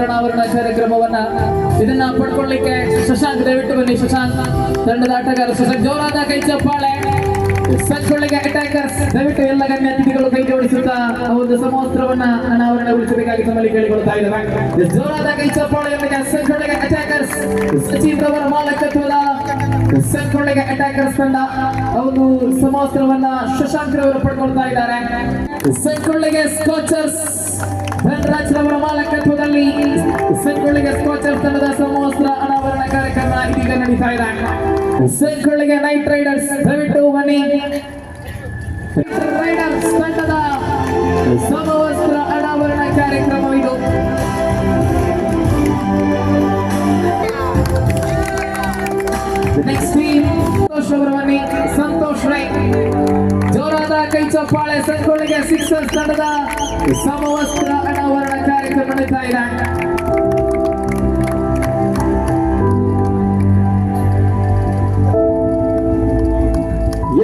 ಸಮವಸ್ತ್ರ ಅನಾವರಣ ಕಾರ್ಯಕ್ರಮವನ್ನ ಇದನ್ನ ಪಡ್ಕೊಳ್ಳಿಕ್ಕೆ ಶಶಾಂಕ್ ದಯವಿಟ್ಟು ಬನ್ನಿ. ಶಶಾಂಕ್ ತಂಡದ ಆಟಗಾರ ಶಶಾಂಕ್, ಜೋರಾದ ಕೈ ಚಪ್ಪಾಳೆ. ಸಂಗೊಳ್ಳಿಗೆ ಅಟ್ಯಾಕರ್ಸ್, ದಯವಿಟ್ಟು ಎಲ್ಲ ಗಣ್ಯ ಅತಿಥಿಗಳು ಕೈ ಜೋಡಿಸುತ್ತಾ ಆ ಒಂದು ಸಮವಸ್ತ್ರವನ್ನ ಅನಾವರಣಗೊಳಿಸಬೇಕಾಗಿ ತಮ್ಮಲ್ಲಿ ಕೇಳಿಕೊಳ್ತಾ ಇದ್ದಾರೆ. ಜೋರಾದ ಕೈ ಚಪ್ಪಾಳೆಯೊಂದಿಗೆ ಸಂಗೊಳ್ಳಿಗೆ ಅಟ್ಯಾಕರ್ಸ್, ಸಚಿನ್ ರವರ ಮಾಲಕತ್ವದ ಸಂಗೊಳ್ಳಿಗೆ ಅಟ್ಯಾಕರ್ಸ್ ತಂಡ ಆ ಒಂದು ಸಮವಸ್ತ್ರವನ್ನ ಶಶಾಂಕ್ ರವರು ಪಡ್ಕೊಳ್ತಾ ಇದ್ದಾರೆ. ಸಂಗೊಳ್ಳಿಗೆ ಸ್ಕಾಚರ್ಸ್, ಧನರಾಜ್ ರವರ ಮಾಲಕತ್ವದಲ್ಲಿ ಸಂಗೊಳ್ಳಿಗೆ ಸ್ಕಾಚರ್ಸ್ ತಂಡದ ಸಮವಸ್ತ್ರ ಅನಾವರಣ ಕಾರ್ಯಕ್ರಮ ಇದೀಗ ನಡೀತಾ ಇದೆ. ಸಂಗೊಳ್ಳಿಗೆ ನೈಟ್ ರೈಡರ್ಸ್, ದಯವಿಟ್ಟು ಬನ್ನಿ. ರೈಡರ್ಸ್ ತಂಡದ ಸಮವಸ್ತ್ರ ಅನಾವರಣ ಕಾರ್ಯಕ್ರಮ ಇದು. ನೆಕ್ಸ್ಟ್ ಟೀಮ್, ಸಂತೋಷ್ ಅವರ ಬನ್ನಿ. ಸಂತೋಷ್ ರೈ, ಜೋರಾದ ಕೈ ಚಪ್ಪಾಳೆ. ಸಂಗೊಳ್ಳಿಗೆ ಸಿಕ್ಸರ್ಸ್ ತಂಡದ ಸಮವಸ್ತ್ರ ಅನಾವರಣ ಕಾರ್ಯಕ್ರಮ ನಡೀತಾ ಇದೆ.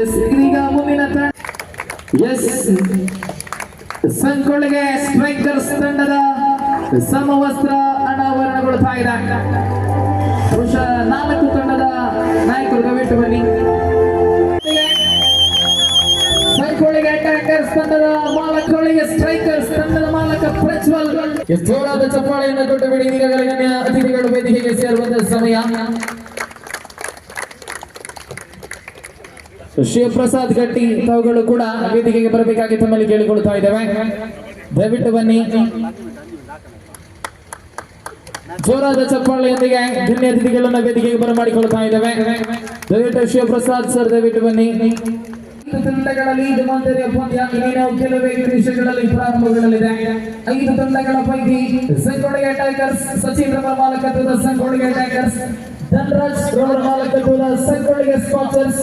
ಎಸ್, ಇದೀಗ ಮುಂದಿನ ತಂಡ. ಎಸ್, ಸಂಗೊಳ್ಳಿಗೆ ಸ್ಟ್ರೈಕರ್ಸ್ ತಂಡದ ಸಮವಸ್ತ್ರ ಅನಾವರಣಗೊಳ್ತಾ ಇದೆ. ಬಹುಶಃ ನಾಲ್ಕು ತಂಡದ ನಾಯಕರು ದಯವಿಟ್ಟು ಬನ್ನಿ. ಸಂಗೊಳ್ಳಿಗೆ ಅಟ್ಯಾಕರ್ಸ್ ತಂಡದ ಮಾಲಕರಿಗೆ, ಸ್ಟ್ರೈಕರ್ಸ್ ತಂಡದ ಮಾಲಕ ಪ್ರಜ್ವಲ್. ಎಸ್, ಜೋರಾದ ಚಪ್ಪಾಳೆಯನ್ನು ಕೊಟ್ಟು ಬಿಡಿ. ಈಗಾಗಲೇ ಗಣ್ಯ ಅತಿಥಿಗಳು ವೇದಿಕೆಗೆ ಸೇರುವಂತಹ ಸಮಯ. ಶಿವಪ್ರಸಾದ್ ಗಟ್ಟಿ ತಾವುಗಳು ಕೂಡ ವೇದಿಕೆಗೆ ಬರಬೇಕಾಗಿ ತಮ್ಮಲ್ಲಿ ಕೇಳಿಕೊಳ್ತಾ ಇದ್ದೇವೆ. ದಯವಿಟ್ಟು ಬನ್ನಿ. ಜೋರಾದ ಚಪ್ಪಾಳೆಯೊಂದಿಗೆ ಗಣ್ಯ ಅತಿಥಿಗಳನ್ನ ವೇದಿಕೆಗೆ ಬರಮಾಡಿಕೊಳ್ತಾ ಇದ್ದೇವೆ. ದಯವಿಟ್ಟು ಶಿವಪ್ರಸಾದ್ ಸರ್, ದಯವಿಟ್ಟು ಬನ್ನಿ. ಐದು ತಂಡಗಳಲ್ಲಿ ಜಮಾಂತರಿಯ ಪಂದ್ಯ ಇನ್ನೇನು ಕೆಲವೇ ನಿಮಿಷಗಳಲ್ಲಿ ಪ್ರಾರಂಭಗೊಳ್ಳಲಿದೆ. ಐದು ತಂಡಗಳ ಪೈಕಿ ಸಂಗೊಳ್ಳಿಗೆ ಅಟ್ಯಾಕರ್ಸ್, ಸಚಿನ್ ರವರ ಮಾಲಕತ್ವದ ಸಂಗೊಳ್ಳಿಗೆ ಅಟ್ಯಾಕರ್ಸ್, ಧನರಾಜ್ ರವರ ಮಾಲಕತ್ವದ ಸಂಗೊಳ್ಳಿಗೆ ಸ್ಕಾಚರ್ಸ್,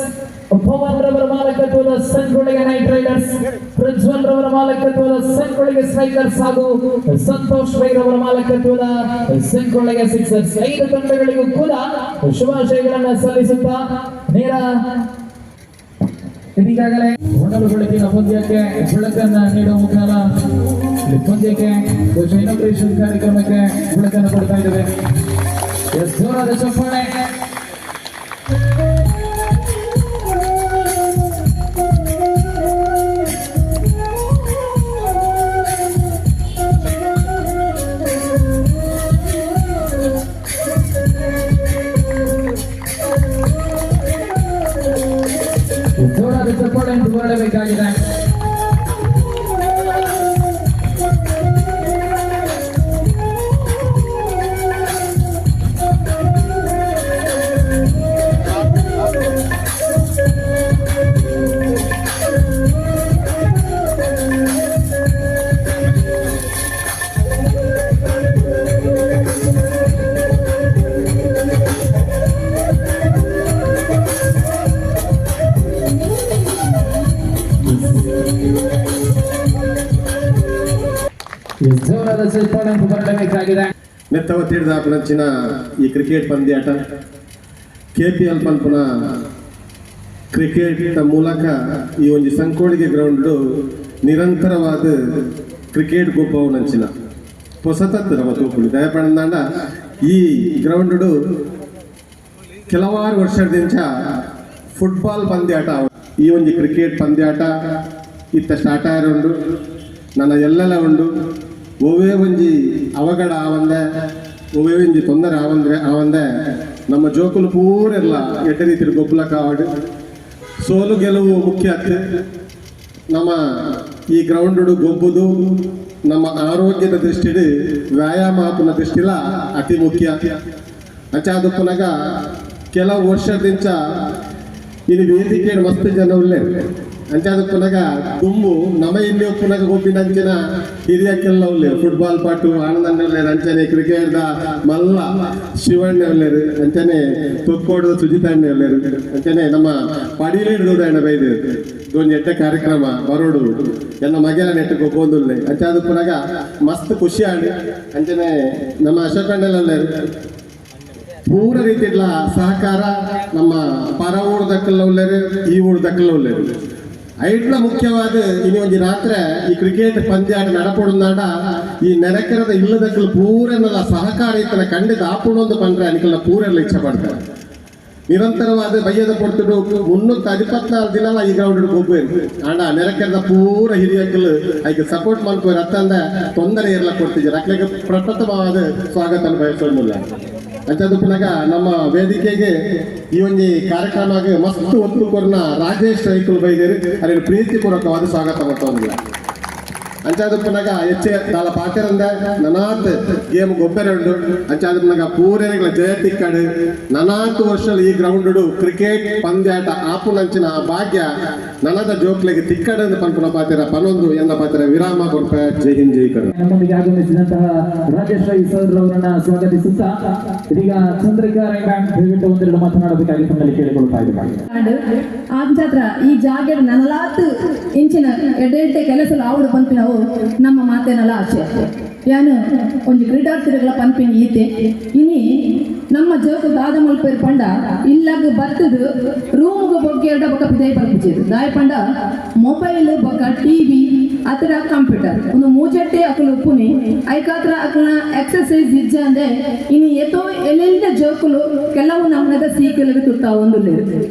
ಪವನ್ ರವರ ಮಾಲಕತ್ವದ ಸಂಗೊಳ್ಳಿಗೆ ನೈಟ್ ರೈಡರ್ಸ್, ಪ್ರಜ್ವಲ್ ರವರ ಮಾಲಕತ್ವದ ಸಂಗೊಳ್ಳಿಗೆ ಸ್ಟ್ರೈಕರ್ಸ್ ಹಾಗೂ ಸಂತೋಷ್ ರೈ ರವರ ಮಾಲಕತ್ವದ ಸಂಗೊಳ್ಳಿಗೆ ಸಿಕ್ಸರ್ಸ್. ಐದು ತಂಡಗಳಿಗೂ ಕೂಡ ಶುಭಾಶಯಗಳನ್ನ ಸಲ್ಲಿಸುತ್ತಾ ನೇರ ಇದೀಗಾಗಲೇ ಹೊನಲು ಬೆಳಕಿನ ಪಂದ್ಯಕ್ಕೆ ಬೆಳಕನ್ನ ನೀಡುವ ಮುಖಾಂತರ ಇಲ್ಲಿ ಪಂದ್ಯಕ್ಕೆ, ಬಹುಶಃ ಇನಾಗ್ರೇಷನ್ ಕಾರ್ಯಕ್ರಮಕ್ಕೆ ಬೆಳಕನ್ನು ಕೊಡ್ತಾ ಇದ್ದೇವೆ. ಎಸ್, ಜೋರಾದ ಚಪ್ಪಾಳೆ. ಜೋರಾದ ಚಪ್ಪಾಳೆ ಅಂತ ಬರಲೇಬೇಕಾಗಿದೆ. ಜೋರಾದ ಚಪ್ಪಾಳೆ ಅಂತ ಬರಲೇಬೇಕಾಗಿದೆ. ನೆತ್ತವ ತೀರ್ದಾಪನಂಚಿನ ಈ ಕ್ರಿಕೆಟ್ ಪಂದ್ಯಾಟ ಕೆಪಿಎಲ್ ಪನ್ಪುನ ಕ್ರಿಕೆಟ್ ಮೂಲಕ ಈ ಒಂಜಿ ಸಂಕೋಳಿಗೆ ಗ್ರೌಂಡ್ ನಿರಂತರವಾದ ಕ್ರಿಕೆಟ್ ಗೊಬ್ಬವನಂಚಿನ ಪೊಸತತ್ತು ನಮ್ಮ ತೂಪುಳಿ ದಯಪಂಡ. ಈ ಗ್ರೌಂಡ್ ಕೆಲವಾರು ವರ್ಷದಿಂಚ ಫುಟ್ಬಾಲ್ ಪಂದ್ಯಾಟ, ಈ ಒಂಜಿ ಕ್ರಿಕೆಟ್ ಪಂದ್ಯಾಟ ಇತ್ತ ಸ್ಟಾರ್ಟ್ ಆಯರುಂಡು. ನನ್ನ ಎಲ್ಲೆಲ್ಲ ಉಂಡು. ಒವ್ವೇ ಒಂಜಿ ಅವಘಡ ಆವಂದೆ, ಒವ್ವೇ ಒಂಜಿ ತೊಂದರೆ ಆವಂದ್ರೆ ಆವಂದೆ ನಮ್ಮ ಜೋಕುಲು ಪೂರೆಲ್ಲ ಎಡ್ಡೆ ರೀತಿಯ ಗೊಬ್ಬಲ ಕಾವಡು. ಸೋಲು ಗೆಲುವು ಮುಖ್ಯ ಅತ್ತೆ. ನಮ್ಮ ಈ ಗ್ರೌಂಡ್ ಗೊಬ್ಬುದು ನಮ್ಮ ಆರೋಗ್ಯದ ದೃಷ್ಟಿಡ್, ವ್ಯಾಯಾಮ ಆಪುನ ದೃಷ್ಟಿಲ ಅತಿ ಮುಖ್ಯ. ಅಂಚಾದಪ್ಪನಾಗ ಕೆಲವು ವರ್ಷದಿಂಚ ಇಲ್ಲಿ ವೇದಿಕೆ ಮಸ್ತ್ ಜನ ಉಲ್ಲೇರು. ಅಂಚಾದಪ್ಪನಾಗ ದುಂಬು ನಮ್ಮ ಇಲ್ಲಿ ಒಪ್ಪುನಾಗ ಗೊಬ್ಬಿನಂಚಿನ ಹಿರಿಯಕ್ಕೆಲ್ಲ ಉಲ್ಲೇರು. ಫುಟ್ಬಾಲ್ ಪಾಟು ಆನಂದಣ್ಣ ಉಲ್ಲೇರು, ಅಂಚನೆ ಕ್ರಿಕೆಟ್ದ ಮಲ್ಲ ಶಿವಣ್ಣ ಉಲ್ಲೇರು, ಅಂಚನೆ ತೊಕ್ಕೋಡು ಸುಜಿತಣ್ಣ ಉಲ್ಲೇರು, ಅಂಚನೆ ನಮ್ಮ ಪಡಿಲೇಡು ದೂದಣ್ಣ ಬೈದು ಒಂಜಿ ಎಡ್ಡೆ ಕಾರ್ಯಕ್ರಮ ಬರೋಡು ಎನ್ನ ಮಗೆಲ ನೆಟ್ಟು ಗೊಬ್ಬೊಂದುಲ್ಲೆ. ಅಂಚಾದಪ್ಪನಾಗ ಮಸ್ತ್ ಖುಷಿ ಆಂಡ್. ಅಂಚನೆ ನಮ್ಮ ಅಶೋಕಣ್ಣೆಲ್ಲ ಉಲ್ಲೇರು. ಪೂರ ರೀತಿಯ ಸಹಕಾರ ನಮ್ಮ ಪರ ಊರು ದಕ್ಕಲ್ಲ ಉಲ್ಲೇರು, ಈ ಊರು ದಕ್ಕಲ್ಲ ಉಲ್ಲೇರು. ಐಟ್ಲ ಮುಖ್ಯವಾದ ಇನಿ ಒಂಜಿ ರಾತ್ರಿ ಈ ಕ್ರಿಕೆಟ್ ಪಂದ್ಯಾಟ ನಡಪೊಡುಂದಾಂಡ ಈ ನೆರೆಕೆರೆದ ಇಲ್ಲದಕ್ಕಲು ಪೂರೆನ್ನೆಲ್ಲ ಸಹಕಾರ ಇತ್ತನ ಖಂಡಿತ ಆಪುಣೊಂದು ಪಂಡ್ರೆ ಅನಿಕಲ್ನ ಪೂರೆಲ್ಲ ಇಚ್ಛೆ ಪಡ್ತಾರೆ. ನಿರಂತರವಾದ ಬಯ್ಯದ ಪೊರ್ತುಡು 324 ದಿನಲ ಈ ಗ್ರೌಂಡ್ ಗೊಬ್ಬೇರು. ಆಂಡ ನೆರಕೆರೆದ ಪೂರ ಹಿರಿಯಕ್ಕಲು ಐಕ್ ಸಪೋರ್ಟ್ ಮಲ್ಪುವೆರ್ ಅತ್ತಂದೆ ತೊಂದರೆ ಇರಲ ಕೊಡ್ತಿದ್ದಾರೆ. ಅಕ್ಲೆಗ್ ಪ್ರಪ್ರಥಮವಾದ ಸ್ವಾಗತ ಬಯಸೋದಿಲ್ಲ. ಅಂಚಾದುಪ್ಪುನಗ ನಮ್ಮ ವೇದಿಕೆಗೆ ಈ ಒಂಜಿ ಕಾರ್ಯಕ್ರಮಕ್ಕೆ ಮಸ್ತ್ ಒತ್ತು ಕೊರ್ನ ರಾಜೇಶ್ ರೈಕುಲು ಬೈದೇರು, ಅರೆನ್ ಪ್ರೀತಿಪೂರ್ವಕವಾದ ಸ್ವಾಗತ ಮಲ್ತೊಂದುಲ್ಲ. ಅಂಚಾದುಪ್ಪುನಗ ಎಚ್ಚೆ ದಾಲ ಪಾತೆರಂದ ನನಾತ್ ಗೇಮ್ ಗೊಬ್ಬೆರೆ ಉಂಡು. ಅಂಚಾದುಪ್ಪುನಗ ಪೂರೆರೆಗ್ಲ ಜಯ ತಿಕ್ಕಡ್. ನನಾತ್ ವರ್ಷ ಈ ಗ್ರೌಂಡ್ ಕ್ರಿಕೆಟ್ ಪಂದ್ಯಾಟ ಆಪುನಂಚಿನ ಆ ಭಾಗ್ಯ ನನದ ಜೋಕ್ಲೆಗ್ ತಿಕ್ಕಡ್ ಅಂದ್ ಪನ್ಪುನ ಪಾತೆರ ಪನೊಂದು ಎನ್ನ ಪಾತೆರ ವಿರಾಮ ಕೊರ್ಪೆ. ಜೈ ಹಿಂದ್, ಜೈ ಕರ್ನಾಟಕ. ನಮ್ಮೊಂದಿಗೆ ಆಗಮಿಸಿದಂತಹ ರಾಜೇಶ್ ರೈ ಸರ್ ಅವರನ್ನ ಸ್ವಾಗತಿಸುತ್ತಾ ಇದೀಗ ಚಂದ್ರಿಕಾ ರೈ ಮ್ಯಾಮ್ ದಯವಿಟ್ಟು ಒಂದೆರಡು ಮಾತನಾಡಬೇಕಾಗಿ ತಮ್ಮಲ್ಲಿ ಕೇಳಿಕೊಳ್ತಾ ಇದ್ದೇನೆ. ಅಂಚಾತ್ರ ಈ ಜಾಗೆಡ್ ನನಲಾತ್ ಇಂಚಿನ ಎಡ್ಡೆ ಎಡ್ಡೆ ಕೆಲಸ ಆವಡು ಪನ್ಪಿನವು ನಮ್ಮ ಮಾತೇನಲ ಆಚೆ. ಯಾನು ಒಂಜಿ ಕ್ರೀಡಾರ್ಥಿಗಳ ಪನ್ಪಿನ ಈತೆ ಇನಿ ನಮ್ಮ ಜೋಕು ದಾದ ಮಲ್ಪೇರು ಪಂಡ ಇಲ್ಲಾಗ ಬತ್ತದು ರೂಮ್ಗೆ ಬೊಕ್ಕ ಎರಡ ಬೊಕ್ಕ ಪಿದಾಯಿ ಪಲ್ಪಿಚೇದು ದಾಯ ಪಂಡ ಮೊಬೈಲ್ ಬೊಕ್ಕ ಟಿವಿ ಅತರ ಕಂಪ್ಯೂಟರ್ ಒಂದು ಮೂಜಟ್ಟೆ ಅಕಲು ಉಪ್ಪುನಿ ಐಕಾತ್ರ ಅಕಲ್ನ ಎಕ್ಸರ್ಸೈಸ್ ಇಜ್ಜಂದೆ ಇನಿ ಏತೋ ಎಲ್ಲೆಲ್ಲ ಜೋಕುಲು ಕೆಲವು ನಮ್ಮದ ಸೀಕಲಿಗೆ ತುರ್ತಾ ಒಂದುಲ್ಲೇರು.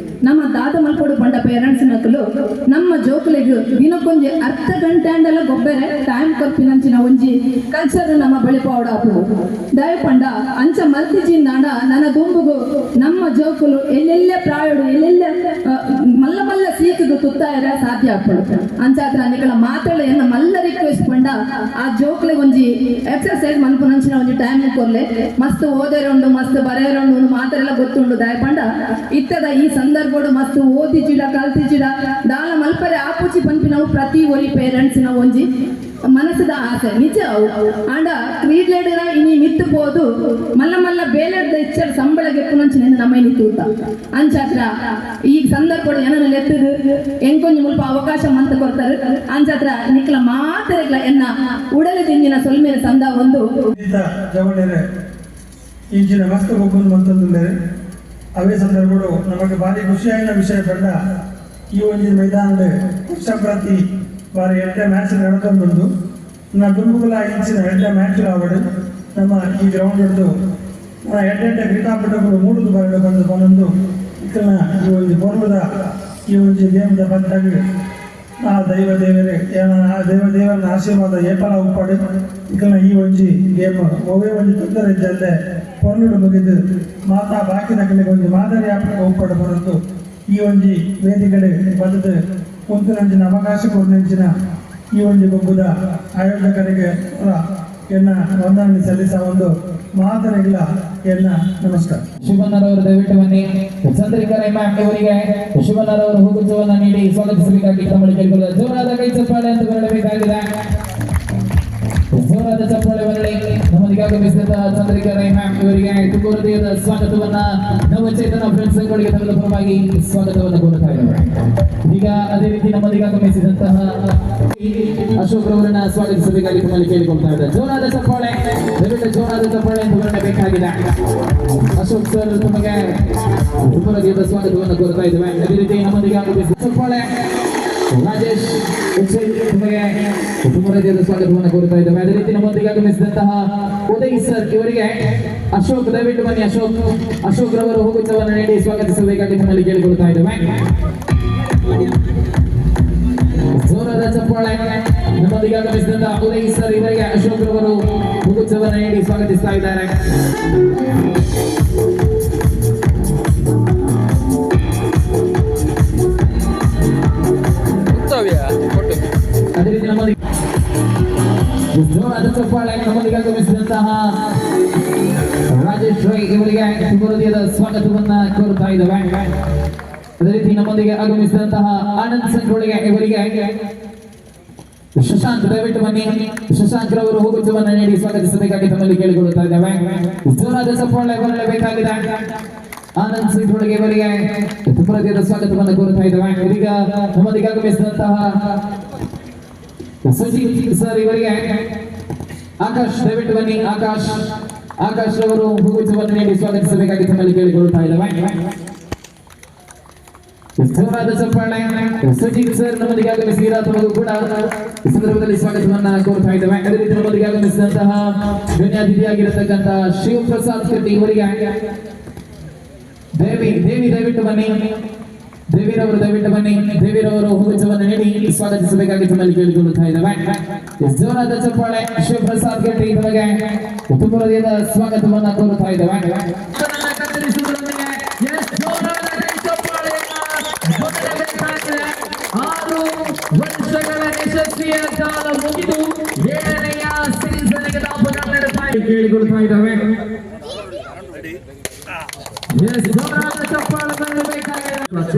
ನಮ್ಮ ದಾದ ಮಲ್ಪೊಡು ಪಂಡ ಪೇರೆಂಟ್ಸ್ ನಕಲು ನಮ್ಮ ಜೋಕುಲಿಗೆ ದಿನಕ್ಕೊಂಜಿ ಅರ್ಧ ಗಂಟೆ ಅಂಡಲ ಗೊಬ್ಬೆರೆ ಟೈಮ್ ಕೊರ್ಪಿನಂಚಿನ ಒಂಜಿ ಕಲ್ಚರ್ ನಮ್ಮ ಬೆಳೆಪಾವಡ ಆಪುಂಡು. ದಯ ಪಂಡ ಅಂಚ ಮಲ್ತಿಜಿಂದಾಂಡ ನನ್ನ ದುಂಬುಗು ನಮ್ಮ ಜೋಕುಲು ಎಲ್ಲೆಲ್ಲ ಪ್ರಾಯಡು ಎಲ್ಲೆಲ್ಲ ಮಲ್ಲ ಮಲ್ಲ ಸೀಕಿಗೆ ತುತ್ತಾಯರ ಸಾಧ್ಯ ಆಪುಂಡು. ಅಂಚಾತ್ರ ನಿಕಲ ಮಾತಾಡ ಎನ್ನ ಮಲ್ಲ ರಿಕ್ವೆಸ್ಟ್ ಪಂಡ ಆ ಜೋಕುಲಿಗೆ ಒಂಜಿ ಎಕ್ಸರ್ಸೈಸ್ ಮನ್ಪುನಂಚಿನ ಒಂಜಿ ಟೈಮ್ ಕೊರ್ಲೆ. ಮಸ್ತ್ ಓದೇರೆ ಉಂಡು, ಮಸ್ತ್ ಬರೆಯರೆ ಉಂಡು, ಒಂದು ಮಾತೆಲ್ಲ ಗೊತ್ತುಂಡು. ದಯ ಪಂಡ ಇತ್ತದ ಈ ಸಂದರ್ಭಡು ಮಸ್ತ್ ಓದಿಜಿಡ ಕಲ್ತಿಜಿಡ ದಾಲ ಮಲ್ಪರೆ ಆಪುಚಿ ಪನ್ಪಿನವು ಪ್ರತಿ ಒರಿ ಪೇರೆಂಟ್ಸ್ನ ಒಂಜಿ ಮನಸ್ಸದ ಆಸೆ ನಿಜ ಅವು. ಆಂಡ ಕ್ರೀಡ್ಲೇಡರ ಇನಿ ಮಿತ್ತು ಪೋದು ಮಲ್ಲ ಮಲ್ಲ ಬೇಲೆಡ್ದ ಇಚ್ಚರ್ ಸಂಬಳ ಗೆಪ್ಪುನಂಚಿನ ನಮ್ಮ ಇನಿ ತೂತ. ಅಂಚಾತ್ರ ಈ ಸಂದರ್ಭಡು ಏನನ್ನ ಎತ್ತದು ಎಂಕೊಂಜಿ ಮುಲ್ಪ ಅವಕಾಶ ಮಂತ ಕೊರ್ತಾರೆ. ಅಂಚಾತ್ರ ನಿಕ್ಲ ಮಾತೆರೆಗ್ಲ ಎನ್ನ ಉಡಲ ದಿಂಜಿನ ಸೊಲ್ಮೇಲೆ ಸಂದ ಒಂದು ಜವಳಿರೆ ಇಂಚಿನ ಮಸ್ತ್ ಗೊಬ್ಬನ್ನು ಮಂತಂದುಲ್ಲೇರು. ಅವೇ ಸಂದರ್ಭಡು ನಮಗೆ ಭಾರಿ ಖುಷಿಯಾಗಿನ ವಿಷಯ ಪಂಡ ಈ ಒಂಜಿ ಮೈದಾನದ ವರ್ಷ ಪ್ರತಿ ಬಾರಿ ಎಡ್ಡೆ ಮ್ಯಾಚ್ ನಡ್ಕೊಂಡ್ಬಂದು ನಮ್ಮ ದುಂಬುಗುಲ ಇಂಚಿನ ಎಡ್ಡೆ ಮ್ಯಾಚ್ ಆವಡು ನಮ್ಮ ಈ ಗ್ರೌಂಡ್ ಹಿಡಿದು ನಮ್ಮ ಎಡ್ಡೆ ಎಡ್ಡೆ ಕ್ರೀಡಾಪಟುಗಳು ಮೂಡುದು ಬರಡು ಬಂದು ಬಂದೊಂದು ಇಕ್ಕಲ್ನ ಈ ಒಂದು ಪರ್ವದ ಈ ಒಂದು ಗೇಮ್ದ ಬಂದಾಗ ಆ ದೈವ ದೇವರೇ ಆ ದೈವ ದೇವರನ್ನ ಆಶೀರ್ವಾದ ಏಪಲ ಉಪ್ಪಾಡು ಇಕ್ಕಲ್ನ ಈ ಒಂಜಿ ಗೇಮ್ ಒವೇ ಒಂಜಿ ತೊಂದರೆ ಇದ್ದಲ್ಲೇ ಪೊರ್ಲುಡು ಮುಗಿದು ಮಾತಾ ಬಾಕಿ ನಕಲಿಗೆ ಒಂಜಿ ಮಾದರಿ ಆಪುನ ಉಪ್ಪಾಡು ಬರೋದು ಈ ಒಂಜಿ ವೇದಿಕೆಡೆ ಬದದು ಉಂತುನಂಚಿನ ಅವಕಾಶ ಕೊರ್ನಂಚಿನ ಈ ಒಂಜಿ ಗೊಬ್ಬುದ ಆಯೋಜಕರಿಗೆ ಎನ್ನ ವಂದನೆ ಸಲ್ಲಿಸ ಒಂದು ಮಾತರಿಗಿಲ್ಲ ಎನ್ನ ನಮಸ್ಕಾರ. ಶಿವಣ್ಣರವರು ದಯವಿಟ್ಟು ಬನ್ನಿ. ಚಂದ್ರಿಕಾ ರೈ ಮ್ಯಾಮ್ ಇವರಿಗೆ ಶಿವಣ್ಣರವರು ಹೂಗುಚ್ಛವನ್ನ ನೀಡಿ ಸ್ವಾಗತಿಸಬೇಕಾಗಿ ತಮ್ಮಲ್ಲಿ ಕೇಳಿಕೊಳ್ಳುವ. ಜೋರಾದ ಕೈ ಚಪ್ಪಾಳೆ ಅಂತ ಬರಬೇಕಾಗಿದೆ. ಜೋರಾದ ಚಪ್ಪಾಳೆ ಬರಲಿ. ನಮ್ಮೊಂದಿಗೆ ಆಗಮಿಸಿದಂತಹ ಚಂದ್ರಿಕಾ ರೈ ಮ್ಯಾಮ್ ಇವರಿಗೆ ತುಂಬ ಹೃದಯದ ಸ್ವಾಗತವನ್ನ ನವಚೇತನ ಫ್ರೆಂಡ್ಸ್ ಗಳಿಗೆ ತಮ್ಮ ಪರವಾಗಿ ಸ್ವಾಗತವನ್ನು ಕೋರುತ್ತಾ ಇದ್ದೇವೆ. ಈಗ ಅದೇ ರೀತಿ ನಮ್ಮೊಂದಿಗೆ ಆಗಮಿಸಿದಂತಹ ಅಶೋಕ್ ರವರನ್ನ ಸ್ವಾಗತಿಸಬೇಕಾಗಿ ತಮ್ಮಲ್ಲಿ ಕೇಳಿಕೊಳ್ತಾ ಇದ್ದಾರೆ. ಜೋರಾದ ಚಪ್ಪಾಳೆ, ದಯವಿಟ್ಟು ಜೋರಾದ ಚಪ್ಪಾಳೆ ಅಂತ ಬರಬೇಕಾಗಿದೆ. ಅಶೋಕ್ ಸರ್ ತಮಗೆ ತುಂಬ ಹೃದಯದ ಸ್ವಾಗತವನ್ನು ಕೋರುತ್ತಾ ಇದ್ದೇವೆ. ಅದೇ ರೀತಿ ನಮ್ಮೊಂದಿಗೆ ಆಗಮಿಸಿದ ಚಪ್ಪಾಳೆ ರಾಜೇಶ್ ಉಚ್ಚೈ ನಿಮಗೆ ತುಂಬ ಹೃದಯದ ಸ್ವಾಗತವನ್ನು ಕೋರುತ್ತಾ ಇದ್ದೇವೆ. ಅದೇ ರೀತಿ ನಮ್ಮೊಂದಿಗೆ ಆಗಮಿಸಿದಂತಹ ಉದಯ್ ಸರ್ ಇವರಿಗೆ ಅಶೋಕ್ ದಯವಿಟ್ಟು ಬನ್ನಿ. ಅಶೋಕ್ ಅಶೋಕ್ ರವರು ಹೂಗುಚ್ಛವನ್ನು ನೀಡಿ ಸ್ವಾಗತಿಸಬೇಕಾಗಿ ತಮ್ಮಲ್ಲಿ ಕೇಳಿಕೊಳ್ತಾ ಇದ್ದೇವೆ. ಜೋರಾದ ಚಪ್ಪಾಳೆ. ನಮ್ಮೊಂದಿಗೆ ಆಗಮಿಸಿದಂತಹ ಉದಯ್ ಸರ್ ಇವರಿಗೆ ಅಶೋಕ್ ರವರು ಹೂಗುಚ್ಛವನ್ನು ನೀಡಿ ಸ್ವಾಗತಿಸ್ತಾ ಇದ್ದಾರೆ. ಅದೇ ರೀತಿ ನಮ್ಮೊಂದಿಗೆ ಜೋರಾದ ಚಪ್ಪಾಳೆ. ನಮ್ಮೊಂದಿಗೆ ಆಗಮಿಸಿದಂತಹ ರಾಜೇಶ್ ರೈ ಇವರಿಗೆ ತುಂಬ ಹೃದಯದ ಸ್ವಾಗತವನ್ನ ಕೋರುತ್ತಾ ಇದ್ದೇವೆ. ಅದೇ ರೀತಿ ನಮ್ಮೊಂದಿಗೆ ಆಗಮಿಸಿದಂತಹ ಆನಂದ್ ಸಂಗೊಳ್ಳಿಗೆ ಇವರಿಗೆ ಶಶಾಂಕ್ ದಯವಿಟ್ಟು ಬನ್ನಿ. ಶಶಾಂಕ್ ರವರು ಹೂಗುಚ್ಛವನ್ನು ನೀಡಿ ಸ್ವಾಗತಿಸಬೇಕಾಗಿ ತಮ್ಮಲ್ಲಿ ಕೇಳಿಕೊಳ್ಳುತ್ತಾ ಇದ್ದೇವೆ. ಜೋರಾದ ಚಪ್ಪಾಳೆ ಬರಲೇಬೇಕಾಗಿದೆ. ಆನಂದ್ ಸಂಗೊಳ್ಳಿಗೆ ಇವರಿಗೆ ತುಂಬ ಹೃದಯದ ಸ್ವಾಗತವನ್ನು ಕೋರುತ್ತಾ ಇದ್ದೇವೆ. ಇದೀಗ ನಮ್ಮೊಂದಿಗೆ ಆಗಮಿಸಿದಂತಹ ಸುಜೀತ್ ಸರ್ ಇವರಿಗೆ ಆಕಾಶ್ ದಯವಿಟ್ಟು ಬನ್ನಿ. ಆಕಾಶ್ ಆಕಾಶ್ ರವರು ಹೂಗುಚ್ಛವನ್ನು ನೀಡಿ ಸ್ವಾಗತಿಸಬೇಕಾಗಿ ತಮ್ಮಲ್ಲಿ ಕೇಳಿಕೊಳ್ಳುತ್ತಾ ಇದ್ದೇವೆ. ಜೋರಾದ ಚಪ್ಪಾಳೆ. ಸುಜಿತ್ ಸರ್ ನಮ್ಮೊಂದಿಗೆ ಆಗಮಿಸಿದ ತಮಗೂ ಕೂಡ ಈ ಸಂದರ್ಭದಲ್ಲಿ ಸ್ವಾಗತವನ್ನ ಕೋರ್ತಾ ಇದ್ದೇವೆ. ಅದೇ ರೀತಿ ನಮ್ಮೊಂದಿಗೆ ಆಗಮಿಸಿದಂತಹ ಗಣ್ಯಾತಿಥಿಯಾಗಿರತಕ್ಕಂತಹ ಶಿವಪ್ರಸಾದ್ ಕಟ್ಟಿ ಇವರಿಗೆ, ದೇವಿ ದೇವಿ ದಯವಿಟ್ಟು ಬನ್ನಿ, ದೇವಿರವರು ದಯವಿಟ್ಟು ಬನ್ನಿ. ದೇವಿರವರು ಹೂಗುಚ್ಛವನ್ನು ನೀಡಿ ಸ್ವಾಗತಿಸಬೇಕಾಗಿ ತಮ್ಮಲ್ಲಿ ಕೇಳಿಕೊಳ್ಳುತ್ತಾ ಇದ್ದೇವೆ. ಜೋರಾದ ಚಪ್ಪಾಳೆ. ಶಿವಪ್ರಸಾದ್ ಗಟ್ಟಿ ತಮಗೆ ತುಂಬ ಹೃದಯದ ಸ್ವಾಗತವನ್ನ ಕೋರುತ್ತಾ ಇದ್ದೇವೆ. ಕತ್ತರಿಸುವುದರೊಂದಿಗೆ, yes, ಜೋರಾದ ಕೈ ಚಪ್ಪಾಳೆಯನ್ನ ಕೊಡಲೇಬೇಕಾಗಿದೆ. 6 ವರ್ಷಗಳ ಯಶಸ್ವಿಯ ಕಾಲ ಮುಗಿದು ಏಳನೆಯ ಸೀಸನ್ಗೆ ದಾಪುಗಾಲಿಡುತ್ತಾ ಕೇಳಿಕೊಳ್ತಾ ಇದ್ದಾವೆ. ಎಸ್, ಜೋರಾದ ಚಪ್ಪಾಳೆ ಬರಬೇಕಾಗಿದೆ. Both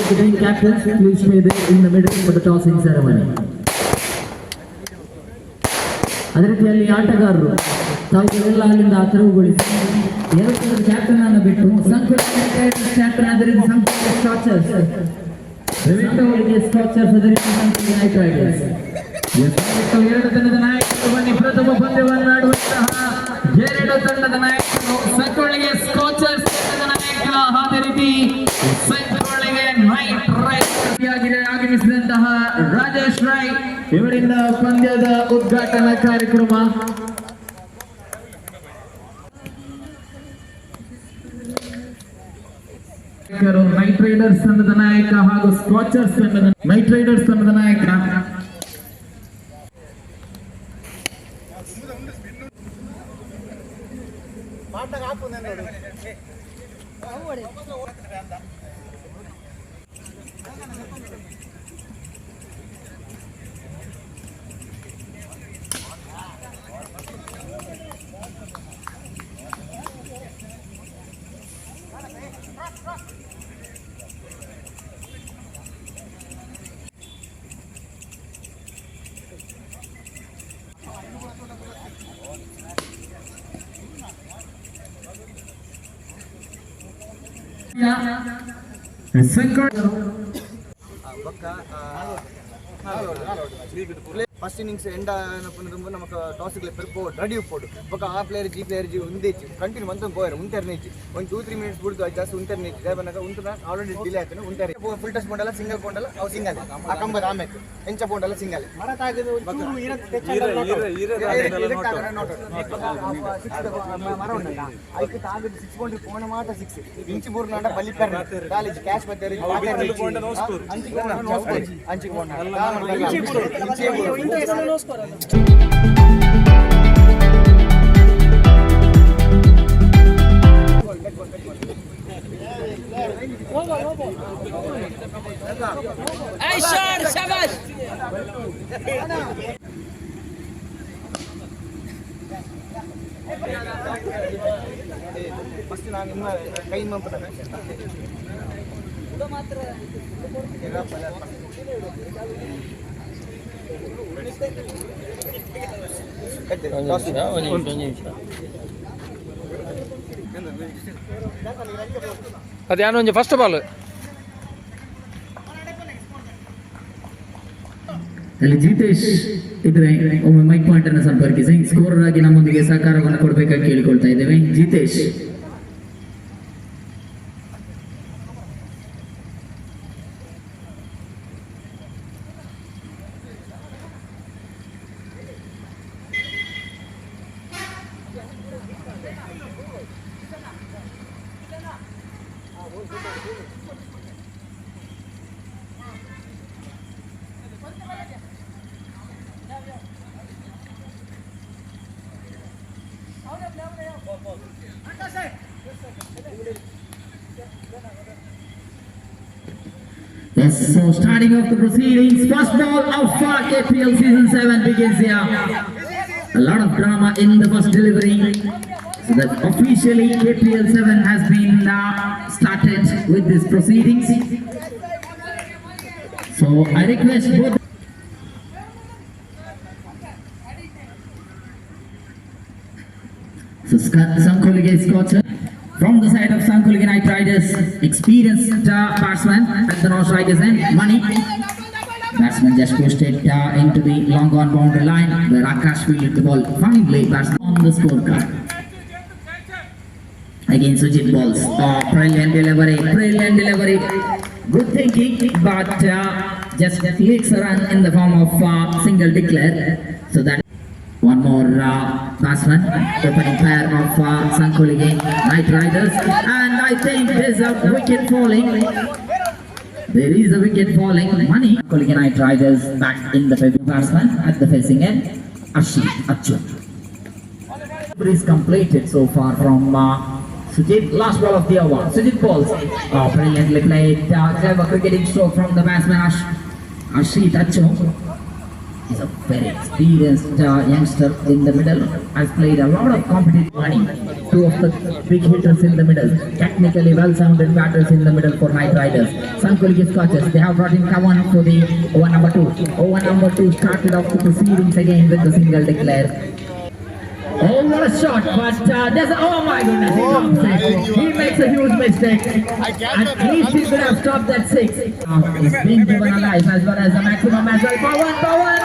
the team captains, please stay there in the middle for the tossing ceremony. ಅದೇ ರೀತಿಯಲ್ಲಿ ಆಟಗಾರರು ತಾವುಗಳೆಲ್ಲ ಅಲ್ಲಿಂದ ತೆರವುಗೊಳಿಸಿ, ಎರಡು ತಂಡದ ಕ್ಯಾಪ್ಟನ್ ಅನ್ನು ಬಿಟ್ಟು, ಸಂಕುಲ ಕ್ಯಾಪ್ಟನ್, ಅದೇ ರೀತಿ ಸಂಕುಲ ಸ್ಕಾಚರ್ಸ್, ದಯವಿಟ್ಟು ಸ್ಕಾಚರ್ಸ್, ಅದೇ ರೀತಿ ಸಂಕುಲ ನೈಟ್ ರೈಡರ್ಸ್. ಎಸ್, ದಯವಿಟ್ಟು ಎರಡು ತಂಡದ ನಾಯಕರು ಬನ್ನಿ. ಪ್ರಥಮ ಪಂದ್ಯವನ್ನು ಆಡುವಂತಹ ಎರಡು ತಂಡದ ನಾಯಕರು, ಸಂಗೊಳ್ಳಿಗೆ ಸ್ಕಾಚರ್ಸ್ ತಂಡದ ನಾಯಕ, ಅದೇ ರೀತಿ ಸಂಗೊಳ್ಳಿಗೆ ನೈಟ್ ರೈಡರ್ಸ್ ಆಗಿದೆ. ಆಗಮಿಸಿದಂತಹ ರಾಜೇಶ್ ರೈ ಇವರಿಂದ ಪಂದ್ಯದ ಉದ್ಘಾಟನಾ ಕಾರ್ಯಕ್ರಮ. ನೈಟ್ ರೈಡರ್ಸ್ ತಂಡದ ನಾಯಕ ಹಾಗೂ ಸ್ಕಾಚರ್ಸ್ ತಂಡದ, ನೈಟ್ ರೈಡರ್ಸ್ ತಂಡದ ನಾಯಕ. ಸಂಗೊಳ್ಳಿ ಬೊಕ್ಕ ಫಸ್ಟ್ ಇನ್ನಿಂಗ್ಸ್ ಎಂಡ್ ದುಂಬು ನಮಕ್ ಟಾಸ್ ಪೋಡು ರೆಡಿ ಉಪ್ಪೋಡು. ಬೊಕ್ಕ ಆ ಪ್ಲೇಯರ್ ಜಿ ಪ್ಲೇಯರ್ ಜಿ ಉಂದೇಚಿ ಕಂಟಿನ್ಯೂ ಮಂತೊಂದು ಪೋಯರ್ ಉಂತೆರ್ ನೇಚಿ ಒಂದು 2-3 ಮಿನಿಟ್ಸ್ ಬುಡ್ದು ಜಾಸ್ತಿ ಉಂತೆರ್ ನೇಚಿ ದಾಯೆ ಪನ್ನಗ ಉಂತುನ ಆಲ್ರೆಡಿ ಡಿಲೇ ಆಯ್ತು. ಉಂತೆರ್ ಫುಲ್ ಟಚ್ ಪೋಂಡಲ ಸಿಂಗಲ್ ಪೋಂಡಲ ಅವು ಸಿಂಗಲ್, ಆ ಕಂಬದ ಆಮೇಲೆ ಎಂಚ ಪೋಂಡಲ ಸಿಂಗಲ್. ಮರ ಉಂಡಲ್ಲ, ಐಕ್ ತಾಗದು ಸಿಕ್ಸ್ ಬೌಂಡ್ರಿ ಪೋಣ ಮಾತ್ರ ಸಿಕ್ಸ್. ಇಂಚಿ ಬೂರ್ನಾಂಡ ಬಲಿ ಪೆರ್ನ ಕಾಲೇಜ್ ಕ್ಯಾಶ್ ಬತ್ತೇರಿ ಅಂಚಿಗೆ ಪೋಂಡ ನೋ ಸ್ಕೋರ್. ಅಂಚಿಗೆ ಪೋಂಡ ಇಂಚಿ. ಫಸ್ಟ್ ನಾನು ನಿಮ್ಮ ಕೈ ಮಂಪದ. ಅದು ಯಾನು ಒಂಜಿ ಫಸ್ಟ್ ಬಾಲ್. ಅಲ್ಲಿ ಜಿತೇಶ್ ಇದ್ರೆ ಒಮ್ಮೆ ಮೈಕ್ ಪಾಯಿಂಟ್ ಅನ್ನು ಸಂಪರ್ಕಿಸಿ ಸ್ಕೋರರ್ ಆಗಿ ನಮ್ಮೊಂದಿಗೆ ಸಹಕಾರವನ್ನು ಕೊಡಬೇಕಾಗಿ ಕೇಳಿಕೊಳ್ತಾ ಇದ್ದೇವೆ Jitesh. Yes, so starting off the proceedings, first ball of KPL Season 7 begins here. A lot of drama in the first delivery. So that officially KPL 7 has been started with these proceedings. So I request both. So Sankolige Scorcher from the side of Sankolige Knight Riders, experienced batsman at the North Riders end, Money. Batsman just pushed it into the long on boundary line where Akash fielded the ball. Finally, batsman on the scorecard. Again, Sujit balls. Oh, brilliant delivery, brilliant delivery. Good thinking, but just leaks a run in the form of single declare. So that one more batsman, opening pair of Sankolige Knight Riders, and I think there's a wicket falling. There is a wicket falling. Money. Sankolige Knight Riders back in the batsman at the facing end. Ashit Achu. Is completed so far from Sujit. Last ball of the over. Sujit balls. Oh, brilliantly played. Clever cricketing stroke from the batsman Ashit Achu. He's a very experienced youngster in the middle. Has played a lot of competitive money. Two of the big hitters in the middle. Technically well-sounded batters in the middle for Knight Riders. Sankolige Scotchers, they have brought in Kawan for the over number 2. Over number 2 started off the proceedings again with the single declare. Oh, what a shot! But there's a, oh my goodness, he drops it. He makes a huge mistake. At least he could have stopped that six. He's been given a life as well as a maximum as well. Pawan, Pawan,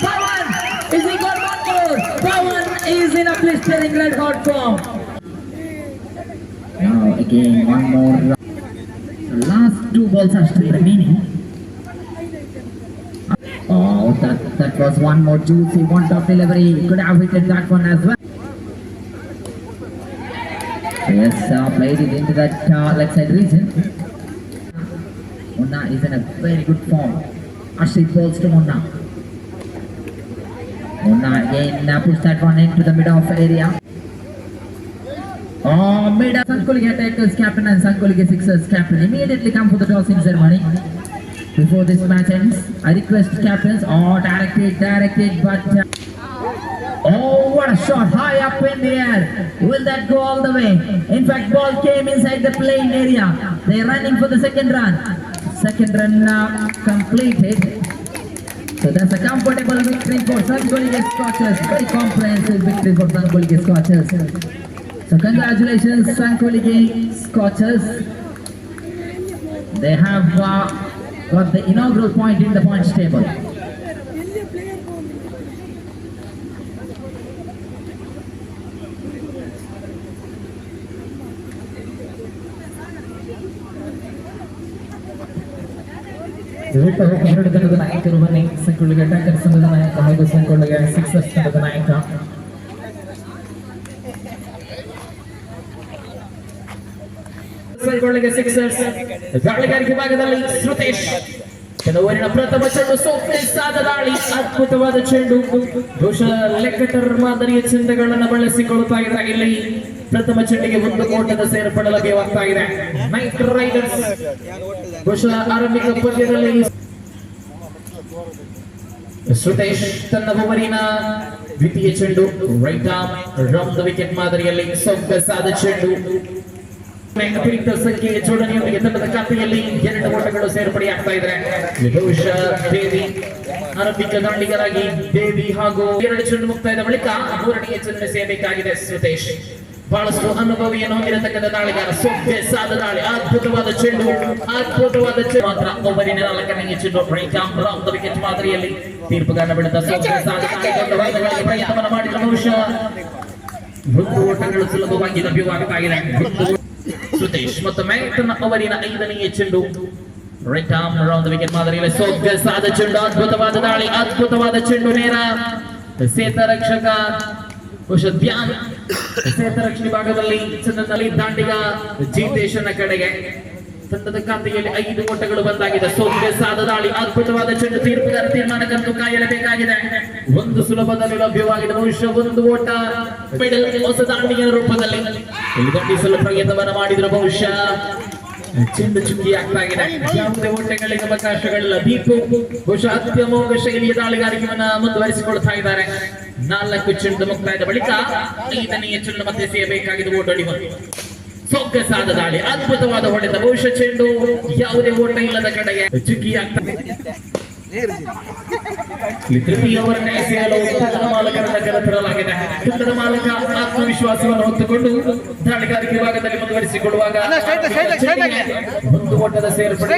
Pawan! Is he got one more? Pawan is in a blistering red hot form. Now again one more. The last two balls are still remaining. Oh, that was one more juicy one top delivery. Could have hit that one as well. Yes, played it into that leg side region. Munna is in a very good form. Ashit balls to Munna. Munna again pushed that one into the mid-off area. Oh, mid Sankolige Attackers captain and Sankolige Sixers captain immediately come for the tossing ceremony. Before this match ends, I request captains. Oh, directed, directed, but oh, what a shot high up in the air. Will that go all the way? In fact, ball came inside the playing area. They're running for the second run. Second run completed. So that's a comfortable victory for Sankolige Scotchers. Very comprehensive victory for Sankolige Scotchers. So congratulations, Sankolige Scotchers. They have got the inaugural point in the points table. ದಯವಿಟ್ಟು ಎರಡು ತಂಡದ ನಾಯಕರು ಬನ್ನಿ. ಸಂಕೊಳ್ಳಿಗೆ attackers ತಂಡದ ನಾಯಕ ಹಾಗೂ ಸಂಕೊಳ್ಳಿಗೆ Sixers ತಂಡದ ನಾಯಕ. ಸಂಕೊಳ್ಳಿಗೆ ಸಿಕ್ಸರ್ಸ್ ದಾಳಿಗಾರಿಕೆ ಭಾಗದಲ್ಲಿ ಶ್ರುತೇಶ್. ತನ್ನ ಓವರಿನ ಪ್ರಥಮ ಚೆಂಡು ಸೊಗಸಾದ ದಾಳಿ, ಅದ್ಭುತವಾದ ಚೆಂಡು. ಬಹುಶಃ ಲೆಕ್ಕಟರ್ ಮಾದರಿಯ ಚೆಂಡುಗಳನ್ನು ಬಳಸಿಕೊಳ್ಳುತ್ತಾ ಇದ್ದಾರೆ. ಇಲ್ಲಿ ಪ್ರಥಮ ಚೆಂಡಿಗೆ ಒಂದು ಓಟದ ಸೇರ್ಪಡೆ ಲಭ್ಯವಾಗ್ತಾ ಇದೆ. ನೈಟ್ ರೈಡರ್ಸ್ ಬಹುಶಃ ಆರಂಭಿಕ ಪಂದ್ಯದಲ್ಲಿ ಶ್ರುತೇಶ್ ತನ್ನ ಓವರಿನ ದ್ವಿತೀಯ ಚೆಂಡು right arm round the wicket ಮಾದರಿಯಲ್ಲಿ ಸೊಗಸಾದ ಚೆಂಡು. ಅತಿರಿಕ್ತ ಸಂಖ್ಯೆಯ ಜೋಡಣೆಯೊಂದಿಗೆ ತಂಡದ ಖಾತೆಯಲ್ಲಿ ಎರಡು ಓಟಗಳು ಸೇರ್ಪಡೆಯಾಗ್ತಾ ಇದ್ದಾರೆ. ಬಹುಶಃ ದೇವಿ ಆರಂಭಿಕ ದಾಂಡಿಗರಾಗಿ ದೇವಿ ಹಾಗೂ ಎರಡು ಚೆಂಡು ಮುಕ್ತಾಯದ ಬಳಿಕ ಮೂರನೆಯ ಚೆಂಡು ಎಸೆಯಬೇಕಾಗಿದೆ. ಶ್ರುತೇಶ್ ಬಹಳಷ್ಟು ಅನುಭವಿಯನ್ನು ಹೊಂದಿರತಕ್ಕಂಥ ದಾಳಿಗಾರ. ಸೊಗಸಾದ ದಾಳಿ, ಅದ್ಭುತವಾದ ಚೆಂಡು, ಅದ್ಭುತವಾದ ಚೆಂಡು. ಮಾತ್ರ ಓವರಿನ ನಾಲ್ಕನೆಯ ಚೆಂಡು right arm round the wicket ಮಾದರಿಯಲ್ಲಿ ತೀರ್ಪುಗಾರನ ಬಿಡುತ್ತ ಸೊಗಸಾದ ದಾಳಿ. ದೊಡ್ಡ ಹೊಡೆತಗಳಿಗೆ ಪ್ರಯತ್ನವನ್ನು ಮಾಡಿದ ಬಹುಶಃ ಒಂದು ಓಟಗಳು ಸುಲಭವಾಗಿ ಲಭ್ಯವಾಗ್ತಾ ಇದೆ. ಸುತೇಶ್ ಮತ್ತೊಮ್ಮೆ ತನ್ನ ಓವರಿನ ಐದನೆಯ ಚೆಂಡು right arm round wicket ಮಾದರಿಯಲ್ಲಿ ಸೊಗಸಾದ ಚೆಂಡು, ಅದ್ಭುತವಾದ ದಾಳಿ, ಅದ್ಭುತವಾದ ಚೆಂಡು. ನೇರ ಸೇತ ರಕ್ಷಕ ಬಹುಶಃ ಧ್ಯಾನ್ ಸೇತ ರಕ್ಷಣೆ ಭಾಗದಲ್ಲಿ ಚೆಂಡಿನಲ್ಲಿ ದಾಂಡಿಗ ಜಿತೇಶನ ಕಡೆಗೆ. ತಂಡದ ಖಾತೆಯಲ್ಲಿ ಐದು ಓಟಗಳು ಬಂದಾಗಿದೆ. ಸೊಗಸಾದ ದಾಳಿ, ಅದ್ಭುತವಾದ ಚೆಂಡು. ತೀರ್ಪುಗಾರ ತೀರ್ಮಾನಕ್ಕಂತೂ ಕಾಯಲೇಬೇಕಾಗಿದೆ. ಒಂದು ಸುಲಭದಲ್ಲಿ ಲಭ್ಯವಾಗಿದೆ. ಬಹುಶಃ ಒಂದು ಓಟ ಮಿಡಲ್ ಹೊಸ ದಾಂಡಿಗನ ರೂಪದಲ್ಲಿ ಇಲ್ಲಿ ದಂಡಿಸಲು ಪ್ರಯತ್ನವನ್ನು ಮಾಡಿದ್ರು. ಬಹುಶಃ ಚೆಂಡು ಚುಕ್ಕಿ ಆಗ್ತಾ ಇದೆ. ಯಾವುದೇ ಓಟಗಳಿಗೆ ಅವಕಾಶಗಳಿಲ್ಲ. ದೀಪು ಬಹುಶಃ ಅತ್ಯಮೋಘ ಶೈಲಿಯ ದಾಳಿಗಾರಿಕೆಯನ್ನ ಮುಂದುವರಿಸಿಕೊಳ್ತಾ ಇದ್ದಾರೆ. ನಾಲ್ಕು ಚೆಂಡು ಮುಕ್ತಾಯದ ಬಳಿಕ ಐದನೆಯ ಚೆಂಡು ಮತ್ತೆ ಎಸೆಯಬೇಕಾಗಿದೆ. ಓಟೋಡಿ ಬಂತು. ಸೊಗಸಾದ ದಾಳಿ, ಅದ್ಭುತವಾದ ಹೊಡೆತ. ಬಹುಶಃ ಚೆಂಡು ಯಾವುದೇ ಓಟ ಇಲ್ಲದ ಕಡೆಗೆ ಚುಕ್ಕಿ ಆಗ್ತಾ. ಇಲ್ಲಿ ತೃತೀಯ ಓವರನ್ನು ಎಸೆಯಲು ತಂಡದ ಮಾಲಕರನ್ನ ಕರೆತರಲಾಗಿದೆ. ತಂಡದ ಮಾಲಕ ಆತ್ಮವಿಶ್ವಾಸವನ್ನು ಹೊತ್ತುಕೊಂಡು ದಾಳಿಗಾರಿಕೆ ಭಾಗದಲ್ಲಿ ಮುಂದುವರಿಸಿಕೊಳ್ಳುವಾಗ ಒಂದು ಓಟದ ಸೇರ್ಪಡೆ.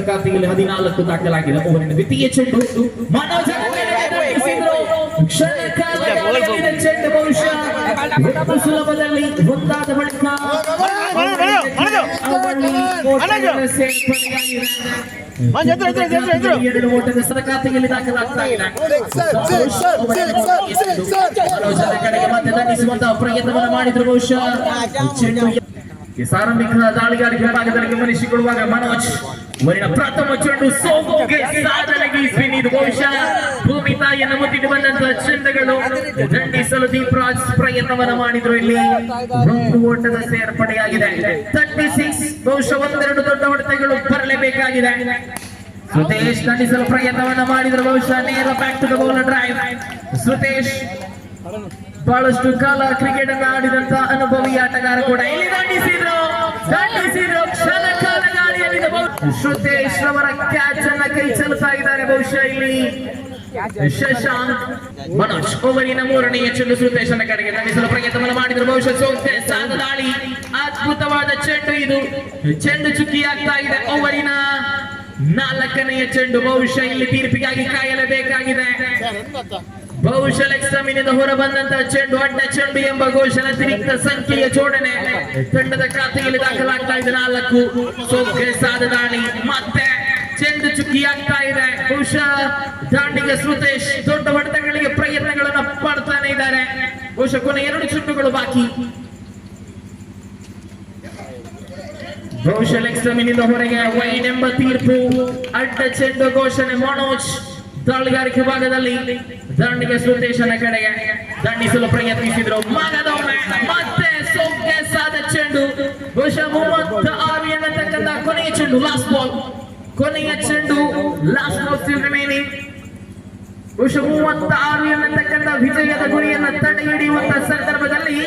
ಖಾತೆಯಲ್ಲಿ 14 ದಾಖಲಾಗಿದೆ. ಓವರಿನ ದ್ವಿತೀಯ ಚೆಂಡು ಮನೋಜ್ ದಾಂಡಿಸಿದ್ರು. ಕ್ಷಣ ಕಾಲ ಚೆಂಡು ಬಹುಶಃ ಒಂದು ಸುಲಭದಲ್ಲಿ ಒಂದಾದ ಬಳಿಕ ಅವಳಿ ಓಟಗಳ ಸೇರ್ಪಡೆಯಾಗಿದೆ. ಎರಡು ಓಟದ ಖಾತೆಯಲ್ಲಿ ದಾಖಲಾಗ್ತಾ ಇದೆ. ಮನೋಜನ ಕಡೆಗೆ ಮತ್ತೆ ದಂಡಿಸುವಂತಹ ಪ್ರಯತ್ನವನ್ನು ಮಾಡಿದ್ರು. ಬಹುಶಃ ಚೆಂಡು ಈ ಆರಂಭಿಕ ದಾಳಿಗಾರಿಕೆ ಭಾಗದಲ್ಲಿ ಗಮನಿಸಿಕೊಳ್ಳುವಾಗ ಮನೋಜ್ ವರಿನ ಪ್ರಥಮ ಚೆಂಡು ಸೋಗೋಗೆ ಸಾಧನೆಗೆ ಸ್ಪಿನ್. ಇದು ಬಹುಶಃ ಭೂಮಿ ತಾಯಿಯನ್ನು ಮುತ್ತಿಟ್ಟು ಬಂದಂತಹ ಚೆಂಡುಗಳು. ದಂಡಿಸಲು ದೀಪರಾಜ್ ಪ್ರಯತ್ನವನ್ನ ಮಾಡಿದ್ರು. ಇಲ್ಲಿ ಒಂದು ಓಟದ ಸೇರ್ಪಡೆಯಾಗಿದೆ. 36. ಬಹುಶಃ ಒಂದೆರಡು ದೊಡ್ಡ ಹೊಡೆತಗಳು ಬರಲೇಬೇಕಾಗಿದೆ. ಸುತೇಶ್ ದಂಡಿಸಲು ಪ್ರಯತ್ನವನ್ನ ಮಾಡಿದ್ರು. ಬಹುಶಃ ನೇರ back to the bowler drive. Sutesh ಬಹಳಷ್ಟು ಕಾಲ ಕ್ರಿಕೆಟ್ ಅನ್ನು ಆಡಿದಂತ ಅನುಭವಿ ಆಟಗಾರ ಕೂಡ. ಇಲ್ಲಿ ದಂಡಿಸಿದ್ರು, ದಂಡಿಸಿದ್ರು. ಕ್ಷಣ ಕಾಲ ಗಾಳಿಯಲ್ಲಿ ಶ್ರುತೇಶ್ ರವರ ಕ್ಯಾಚ್ ಅನ್ನ ಕೈ ಚೆಲ್ಲುತ್ತಾ ಇದ್ದಾರೆ ಬಹುಶಃ ಇಲ್ಲಿ ಶಶಾಂಕ್. ಮನೋಜ್ ಓವರಿನ ಮೂರನೆಯ ಚೆಂಡು ಸುತೇಶನ ಕಡೆಗೆ ದಂಡಿಸಲು ಪ್ರಯತ್ನವನ್ನು ಮಾಡಿದ್ರು. ಬಹುಶಃ ಸೋಂಕೆ ಸಾದ ದಾಳಿ. ಅದ್ಭುತವಾದ ಚೆಂಡು ಇದು. ಚೆಂಡು ಚುಕ್ಕಿಯಾಗ್ತಾ ಇದೆ. ಓವರಿನ ನಾಲ್ಕನೆಯ ಚೆಂಡು. ಬಹುಶಃ ಇಲ್ಲಿ ತೀರ್ಪಿಗಾಗಿ ಕಾಯಲೇಬೇಕಾಗಿದೆ. ಬಹುಶಃ ಲೆಗ್ ಸ್ಟಂಪಿನಿಂದ ಹೊರ ಬಂದಂತಹ ಚೆಂಡು. ಅಡ್ಡ ಚೆಂಡು ಎಂಬ ಘೋಷಣೆ. ಅತಿರಿಕ್ತ ಸಂಖ್ಯೆಯ ಜೋಡಣೆ ತಂಡದ ಖಾತೆಯಲ್ಲಿ ದಾಖಲಾಗ್ತಾ ಇದೆ. ನಾಲ್ಕು. ಸೋಗೆ ಸಾದ ದಾಳಿ. ಮತ್ತೆ ಚೆಂಡು ಚುಕ್ಕಿಯಾಗ್ತಾ ಇದೆ. ಬಹುಶಃ ದಾಂಡಿಗೆ ಶ್ರುತೇಶ್ ದೊಡ್ಡ ಹೊಡೆತಗಳಿಗೆ ಪ್ರಯತ್ನಗಳನ್ನ ಪಡ್ತಾನೆ ಇದ್ದಾರೆ. ಬಹುಶಃ ಕೊನೆ ಎರಡು ಚೆಂಡುಗಳು ಬಾಕಿ. ಬಹುಶಃ ಲೆಗ್ ಸ್ಟಂಪಿನಿಂದ ಹೊರಗೆ. ವೈಡ್ ಎಂಬ ತೀರ್ಪು. ಅಡ್ಡ ಚೆಂಡು ಘೋಷಣೆ. ಮನೋಜ್ ದಾಳಿಗಾರಿಕೆ ಭಾಗದಲ್ಲಿ ದಂಡಿಗೆ ಸುತೇಶನ ಕಡೆಗೆ ದಂಡಿಸಲು ಪ್ರಯತ್ನಿಸಿದ್ರು. ಮಗದೊಮ್ಮೆ ಮತ್ತೆ ಸೊಗ್ಗೆ ಸಾದ ಚೆಂಡು. ಬಹುಶಃ 36 ಎನ್ನತಕ್ಕಂತ ಕೊನೆಯ ಚೆಂಡು, ಲಾಸ್ಟ್ ಬಾಲ್. ಕೊನೆಯ ಚೆಂಡು, ಲಾಸ್ಟ್ ಬಾಲ್ ಸ್ಟಿಲ್ ರಿಮೈನಿಂಗ್. ಬಹುಶಃ 36 ಎನ್ನತಕ್ಕಂತ ವಿಜಯದ ಗುರಿಯನ್ನ ತಡೆ ಹಿಡಿಯುವಂತ ಸಂದರ್ಭದಲ್ಲಿ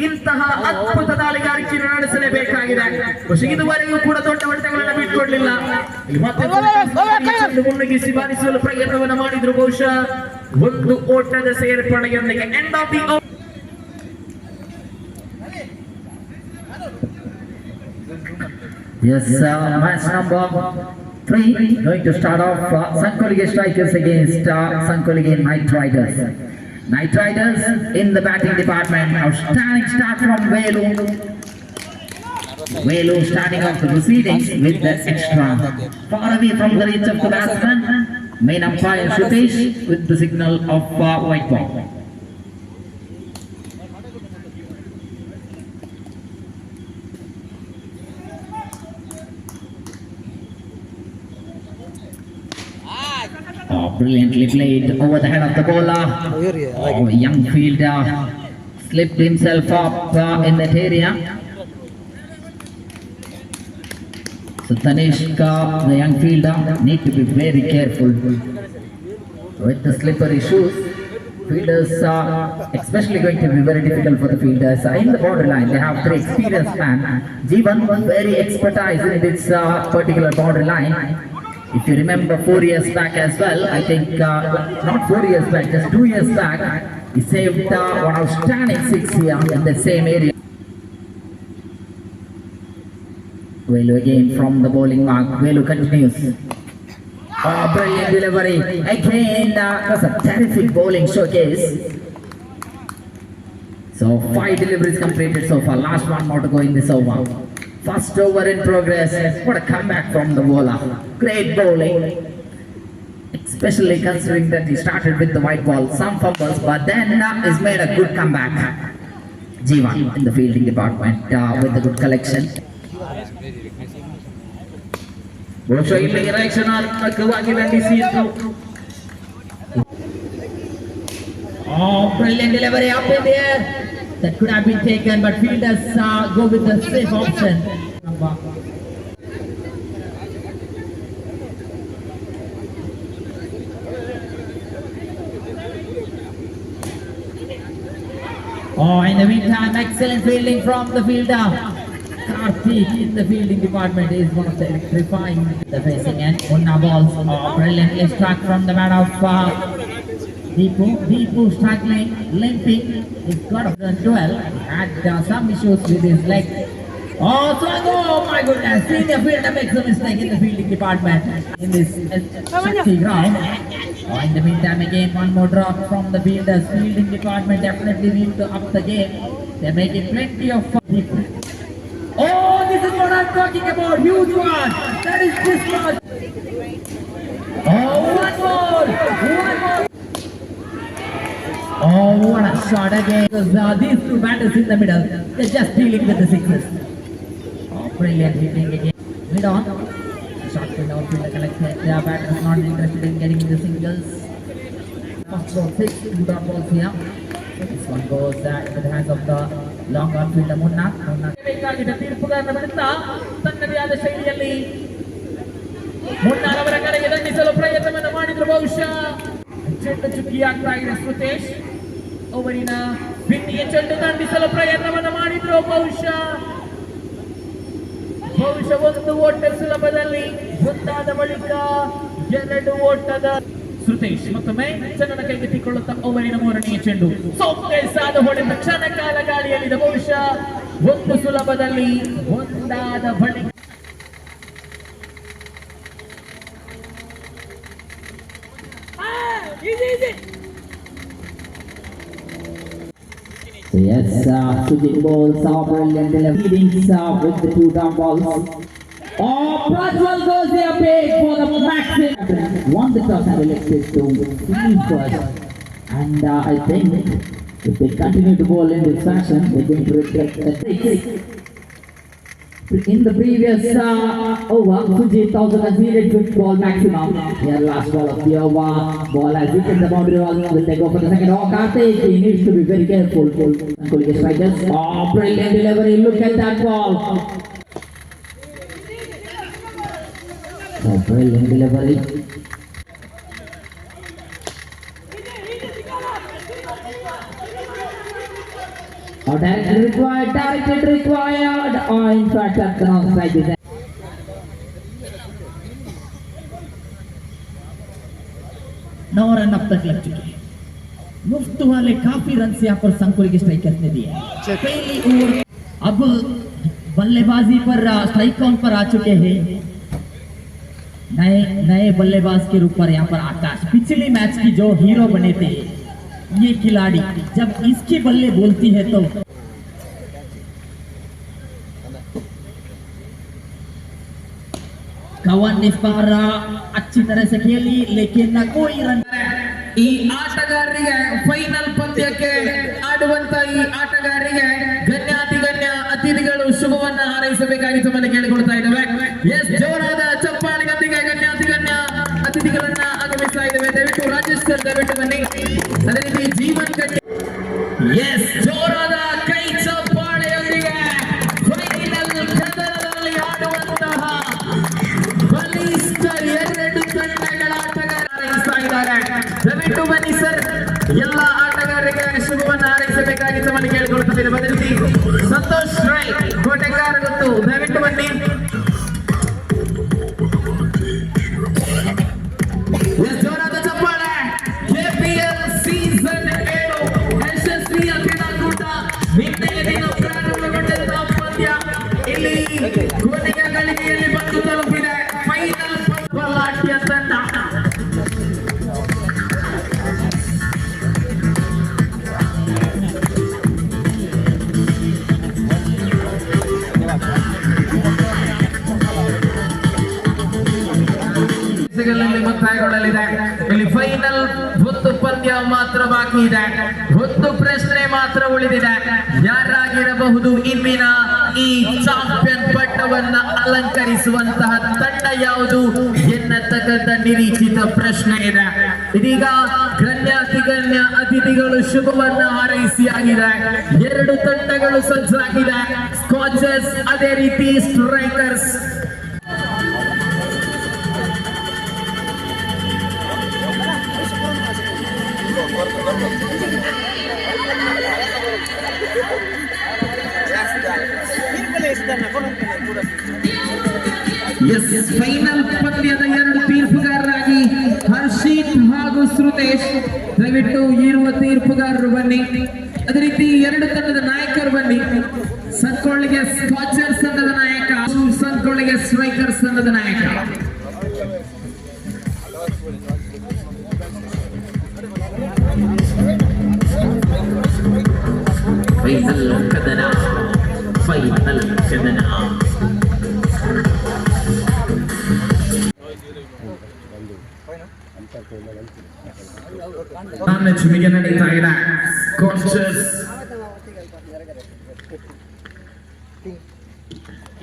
ಇಂತಹ ಅದ್ಭುತ ದಾಳಿಗಾರಿಕೆಯನ್ನು ನಡೆಸಲೇಬೇಕಾಗಿದೆ. ಬಹುಶಃ ಇದುವರೆಗೂ ಕೂಡ ದೊಡ್ಡ ಹೊಡೆತಗಳನ್ನು ಬಿಟ್ಕೊಡ್ಲಿಲ್ಲ. ಇಲ್ಲಿ ಮತ್ತೆ ಚೆಂಡು ಮುನ್ನುಗ್ಗಿಸಿ ಬಾರಿಸಲು ಪ್ರಯತ್ನವನ್ನು ಮಾಡಿದ್ರು. ಬಹುಶಃ ಒಂದು ಓಟದ ಸೇರ್ಪಡೆಯೊಂದಿಗೆ end of the Yes, match number three going to start off, Sankolige Strikers against Sankolige Knight Riders. Knight Riders in the batting department. Outstanding start from Velu. Velu starting off the proceedings with the extra. Far away from the reach of the batsman. Main umpire Shutesh with the signal of white ball. Oh, brilliantly played over the head of the bowler. Oh, young fielder slipped himself up in that area. So Tanishka, the young fielder, need to be very careful with the slippery shoes. Fielders are especially going to be very difficult for the fielders in the borderline. They have three experienced man. Jeevan, very expertise in this particular borderline. If you remember 4 years back as well, I think not 4 years back, just 2 years back, he saved one outstanding six here in the same area. Velu again from the bowling mark. Velu continues. Oh, brilliant delivery. Again, that's a terrific bowling showcase. So five deliveries completed so far. Last one more to go in this over. First over in progress. What a comeback from the bowler. Great bowling. Especially considering that he started with the white ball, some fumbles, but then he's made a good comeback. Jeevan in the fielding department with a good collection. ಬಹುಶಃ ಇಲ್ಲಿ ರಕ್ಷಣಾತ್ಮಕವಾಗಿ ದಂಡಿಸಿದ್ರು. Oh, brilliant delivery up in the air. That could have been taken, but fielders go with the safe option. Oh, in the meantime, excellent fielding from the fielder. Karthik in the fielding department is one of the electrifying the facing end. Munna balls, oh, brilliantly struck from the bat of Deepu. Deepu struggling, limping. He's got a 12. Had some issues with his leg. Oh, so oh my goodness. Senior fielder makes a mistake in the fielding department in this Shakti ground. Oh, in the meantime, again, one more drop from the fielders. Fielding department definitely need to up the game. They're making plenty of Deepu. Oh, this This is what I'm talking about. Huge one. That is this much. Oh, one more. One more. Oh, what a shot again. Because these two batters in the middle, they're just dealing with the sixes. Oh, brilliant hitting again. Mid on. Short field, outfielder collected. Their batters not interested in getting the singles. First ball six, two dot balls here. This one goes into the hands of the long on fielder Munna. Munna. ಬೇಕಾಗಿದೆ ತೀರ್ಪುಗಾರನ ವಿರುದ್ಧ ತನ್ನದೇ ಆದ ಶೈಲಿಯಲ್ಲಿ ಮುನ್ನಾರವರ ಕಡೆಗೆ ದಂಡಿಸಲು ಪ್ರಯತ್ನವನ್ನು ಮಾಡಿದ್ರು. ಬಹುಶಃ ಚೆಂಡು ಚುಕ್ಕಿ ಆಗ್ತಾ ಇದೆ. ಶ್ರುತೇಶ್ ಓವರಿನ ಬಿನ್ನಿಗೆ ಚೆಂಡು ದಂಡಿಸಲು ಪ್ರಯತ್ನವನ್ನು ಮಾಡಿದ್ರು. ಬಹುಶಃ ಬಹುಶಃ ಒಂದು ಓಟ ಸುಲಭದಲ್ಲಿ ಒಂದಾದ ಬಳಿಕ ಎರಡು ಓಟದ ಶ್ರುತೇಶ್ ಮತ್ತೊಮ್ಮೆ ಚೆಂಡನ್ನ ಕೈಗೆತ್ತಿಕೊಳ್ಳುತ್ತಾ ಓವರಿನ ಮೂರನೆಯ ಚೆಂಡು ಸೊಗಸಾದ ಹೊಡೆತ ಕ್ಷಣ ಕಾಲ ಗಾಳಿಯಲ್ಲಿದೆ. ಬಹುಶಃ ಒಂದು ಸುಲಭದಲ್ಲಿ ಒಂದಾದ ಬಳಿಕ Yes, Sujit bowls are brilliant. Leading with the two down balls. Oh, Prajwal goes there big for the maximum. Won the toss and elected to field first. And I think if they continue to bowl in this fashion, they're going to regret the six. In the previous over, Sujit also conceded fifth ball maximum. Here, last ball of the over. Ball has hit the boundary wall. Will they go for the second? Oh, Karthik, he needs to be very careful. Sankolige Strikers. Oh, brilliant delivery. Look at that ball. Oh, brilliant delivery. Oh, direct required, direct required. Oh, in fact, that's an onside design. Now run अब तक लग चुके हैं। मुफ्त वाले काफी run यहाँ पर संकुल के स्ट्राइकर्स ने दिए। पहली ओवर अब बल्लेबाजी पर स्ट्राइक काउंट पर आ चुके हैं। नए नए बल्लेबाज के रूप पर यहाँ पर आकाश, पिछली मैच की जो हीरो बने थे ये खिलाड़ी, जब इसकी बल्ले बोलती है तो कवन इस बार अच्छी तरह से खेली, लेकिन न कोई रन। ಈ ಆಟಗಾರರಿಗೆ ಫೈನಲ್ ಪಂದ್ಯಕ್ಕೆ ಆಡುವಂತ ಈ ಆಟಗಾರರಿಗೆ ಗಣ್ಯಾತಿ ಗಣ್ಯ ಅತಿಥಿಗಳು ಶುಭವನ್ನ ಹಾರೈಸಬೇಕಾಗಿ ತಮ್ಮಲ್ಲಿ ಕೇಳಿಕೊಳ್ತಾ ಇದ್ದೇವೆ. ಎಸ್, ಜೋರಾದ ಚಪ್ಪಾಳಿನೊಂದಿಗೆ ಗಣ್ಯಾತಿ ಗಣ್ಯ ಅತಿಥಿಗಳನ್ನ ಆಗಮಿಸ್ತಾ ಇದ್ದೇವೆ. ದಯವಿಟ್ಟು ರಾಜೇಶ್ ಸರ್, ದಯವಿಟ್ಟು ಬನ್ನಿ. ಅದೇ ರೀತಿ ಜೀವನ್ ಗಣ್ಯ. ಎಸ್, ಜೋರಾದ ಕೈ ಚಪ್ಪಾಳೆಯೊಂದಿಗೆ ಫೈನಲ್ ಕದನದಲ್ಲಿ ಆಡುವಂತಹ ಬಲಿಷ್ಠ ಎರಡು ತಂಡಗಳ ಆಟಗಾರ ಹಾರೈಸ್ತಾ ಇದ್ದಾರೆ. ದಯವಿಟ್ಟು ಬನ್ನಿ ಸರ್. ಎಲ್ಲ ಆಟಗಾರರಿಗೆ ಶುಭವನ್ನು ಹಾರೈಸಬೇಕಾಗಿ ತಮ್ಮಲ್ಲಿ ಕೇಳಿಕೊಳ್ಳುತ್ತಿದ್ದೇವೆ. ಅದೇ ರೀತಿ ಸಂತೋಷ್ ರೈ ಕೋಟೆಗಾರ ಗೊತ್ತು, ದಯವಿಟ್ಟು ಬನ್ನಿ. ಎಸ್, ಜೋರಾದ ಚಪ್ಪಾಳೆ. ಕೆಪಿಎಲ್ ಸೀಸನ್ 7 ಯಶಸ್ವಿಯ ಕ್ರೀಡಾಕೂಟ ನಿನ್ನೆಯ ದಿನ ಪ್ರಾರಂಭಗೊಂಡಂತಹ ಪಂದ್ಯ ಇಲ್ಲಿ ಕೊನೆಯ ಗಳಿಗೆಯಲ್ಲಿ ಬಂದು ತಲುಪಿದೆ. ಫೈನಲ್ ಬಲಾಢ್ಯ ತಂಡ. ಗಳಲ್ಲಿ ಮುಕ್ತಾಯಗೊಳ್ಳಲಿದೆ. ಇಲ್ಲಿ ಫೈನಲ್ ಒಂದು ಪಂದ್ಯ ಮಾತ್ರ ಬಾಕಿ ಇದೆ. ಒಂದು ಪ್ರಶ್ನೆ ಮಾತ್ರ ಉಳಿದಿದೆ. ಯಾರಾಗಿರಬಹುದು ಇಂದಿನ ಈ ಚಾಂಪಿಯನ್ ಪಟ್ಟವನ್ನ ಅಲಂಕರಿಸುವಂತಹ ತಂಡ ಯಾವುದು ಎನ್ನತಕ್ಕಂಥ ನಿರೀಕ್ಷಿತ ಪ್ರಶ್ನೆ ಇದೆ. ಇದೀಗ ಗಣ್ಯಾತಿಗಣ್ಯ ಅತಿಥಿಗಳು ಶುಭವನ್ನ ಹಾರೈಸಿ ಆಗಿದೆ. ಎರಡು ತಂಡಗಳು ಸಜ್ಜಾಗಿದೆ, ಸ್ಕಾಚರ್ಸ್ ಅದೇ ರೀತಿ ಸ್ಟ್ರೈಕರ್ಸ್. ಎಸ್, ಫೈನಲ್ ಪಂದ್ಯದ ಎರಡು ತೀರ್ಪುಗಾರರಾಗಿ ಹರ್ಷಿತ್ ಹಾಗೂ ಶ್ರುತೇಶ್, ದಯವಿಟ್ಟು ಇರುವ ತೀರ್ಪುಗಾರರು ಬನ್ನಿ. ಅದೇ ರೀತಿ ಎರಡು ತಂಡದ ನಾಯಕರು ಬನ್ನಿ. ಸಂಕೊಳ್ಳಿಗೆ ಸ್ಕಾಚರ್ಸ್ ತಂಡದ ನಾಯಕ, ಸಂಕೊಳ್ಳಿಗೆ ಸ್ಟ್ರೈಕರ್ಸ್ ತಂಡದ ನಾಯಕ. ಫೈನಲ್ ಕದನ, ಫೈನಲ್ ಕದನ. ಮೆಚ್ಚುಗೆ ನಡೀತಾ ಇದೆ. Scorchers.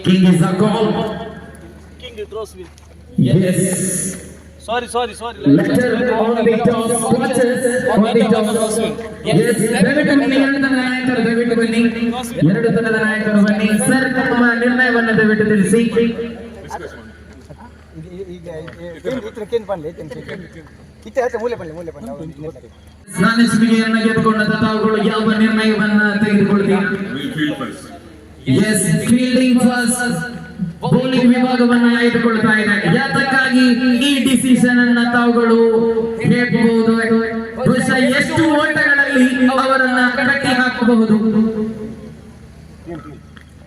King is a goal. King throws with. Yes. Sorry, sorry, sorry. Letter on the top. Scorchers on the top. Yes. ದಯವಿಟ್ಟು ಬನ್ನಿ, ಎರಡು ತಂಡದ ನಾಯಕರು ದಯವಿಟ್ಟು ಬನ್ನಿ. ಎರಡು ತಂಡದ ನಾಯಕರು ಬನ್ನಿ. ಸರ್, ತಮ್ಮ ನಿರ್ಣಯವನ್ನು ದಯವಿಟ್ಟು ತಿಳಿಸಿ. ಈಗ ಇತ್ರ ಕೇನ್ ಪನ್ಲೆ ಇತ್ತೆ ಆಯ್ತು, ಮೂಲೆ ಪನ್ಲೆ, ಮೂಲೆ ಪನ್ಲೆ. ನಾನೆಚ್ಚುಗೆಯನ್ನು ಗೆದ್ದುಕೊಂಡಂತ ತಾವುಗಳು ಯಾವ ನಿರ್ಣಯವನ್ನ ತೆಗೆದುಕೊಳ್ತೀರಾ? S, fielding first. Bowling ವಿಭಾಗವನ್ನ ಆಯ್ದುಕೊಳ್ತಾ ಇದೆ. ಯಾತಕ್ಕಾಗಿ ಈ ಡಿಸಿಷನ್ ಅನ್ನ ತಾವುಗಳು ಹೇಳಬಹುದು? ಬಹುಶಃ ಎಷ್ಟು ಓಟಗಳಲ್ಲಿ ಅವರನ್ನ ಕಟ್ಟಿ ಹಾಕಬಹುದು?